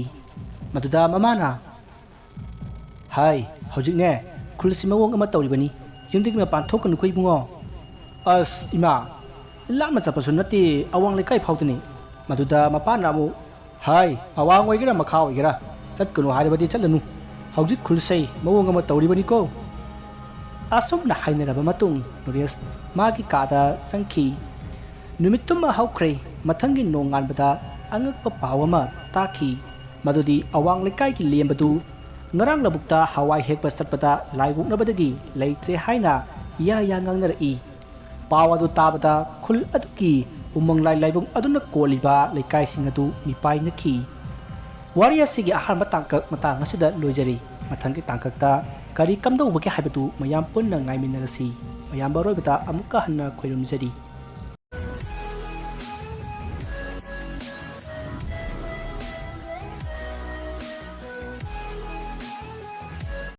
ꯃꯗꯨꯗ ꯃꯃꯥꯅ, "ꯍꯥꯏ, ꯍꯧꯖꯤꯛꯅꯦ ꯈꯨꯜꯁꯤ ꯃꯑꯣꯡ ꯑꯃ ꯇꯧꯔꯤꯕꯅꯤ꯫ ꯌꯨꯝꯗꯒꯤ ꯃꯄꯥꯟ ꯊꯣꯛꯀꯅꯨꯀꯣ ꯏꯕꯨꯡꯉꯣ꯫ ꯑꯁ ꯏꯃꯥ, ꯂꯥꯞꯅ ꯆꯠꯄꯁꯨ ꯅꯠꯇꯦ, ꯑꯋꯥꯡ ꯂꯩꯀꯥꯏ ꯐꯥꯎꯗꯅꯤ꯫ ꯃꯗꯨꯗ ꯃꯄꯥꯅ ꯑꯃꯨꯛ, "ꯍꯥꯏ, ꯑꯋꯥꯡ ꯑꯣꯏꯒꯦꯔꯥ ꯃꯈꯥ ꯑꯣꯏꯒꯦꯔꯥ, ꯆꯠꯀꯅꯨ ꯍꯥꯏꯔꯕꯗꯤ ꯆꯠꯂꯅꯨ꯫ ꯍꯧꯖꯤꯛ ꯈꯨꯜꯁꯩ ꯃꯑꯣꯡ ꯑꯃ ꯇꯧꯔꯤꯕꯅꯤꯀꯣ"꯫ ꯑꯁꯨꯝꯅ ꯍꯥꯏꯅꯔꯕ ꯃꯇꯨꯡ ꯅꯨꯔꯦꯁ ꯃꯥꯒꯤ ꯀꯥꯗ ꯆꯪꯈꯤ꯫ ꯅꯨꯃꯤꯠꯇꯨꯃ ꯍꯧꯈ꯭ꯔꯦ꯫ ꯃꯊꯪꯒꯤ ꯅꯣꯡꯉꯥꯟꯕꯗ ꯑꯉꯛꯄ ꯄꯥꯎ ꯑꯃ ꯇꯥꯈꯤ꯫ ꯃꯗꯨꯗꯤ ꯑꯋꯥꯡ ꯂꯩꯀꯥꯏꯒꯤ ꯂꯦꯝꯕꯗꯨ ꯉꯔꯥꯡ ꯂꯧꯕꯨꯛꯇ ꯍꯋꯥꯏ ꯍꯦꯛꯄ ꯆꯠꯄꯗ ꯂꯥꯏ ꯑꯣꯛꯅꯕꯗꯒꯤ ꯂꯩꯇ꯭ꯔꯦ ꯍꯥꯏꯅ ꯌꯥ ꯌꯥ ꯉꯥꯡꯅꯔꯛꯏ꯫ ꯄꯥꯎ ꯑꯗꯨ ꯇꯥꯕꯗ ꯈꯨꯜ ꯑꯗꯨꯒꯤ ꯎꯃꯪ ꯂꯥꯏ ꯂꯥꯏꯕꯨꯡ ꯑꯗꯨꯅ ꯀꯣꯜꯂꯤꯕ ꯂꯩꯀꯥꯏꯁꯤꯡ ꯑꯗꯨ ꯃꯤꯄꯥꯏꯅꯈꯤ꯫ ꯋꯥꯔꯤ ꯑꯁꯤꯒꯤ ꯑꯍꯥꯟꯕ ꯇꯥꯡꯀꯛ ꯃꯇꯥꯡ ꯑꯁꯤꯗ ꯂꯣꯏꯖꯔꯤ꯫ ꯃꯊꯪꯒꯤ ꯇꯥꯡꯀꯛꯇ ꯀꯔꯤ ꯀꯝꯗꯧꯕꯒꯦ ꯍꯥꯏꯕꯗꯨ ꯃꯌꯥꯝ ꯄꯨꯟꯅ ꯉꯥꯏꯃꯤꯟꯅꯔꯁꯤ꯫ ꯃꯌꯥꯝꯕ ꯑꯔꯣꯏꯕꯗ ꯑꯃꯨꯛꯀ ꯍꯟꯅ ꯈꯣꯏꯔꯨꯝꯖꯔꯤ꯫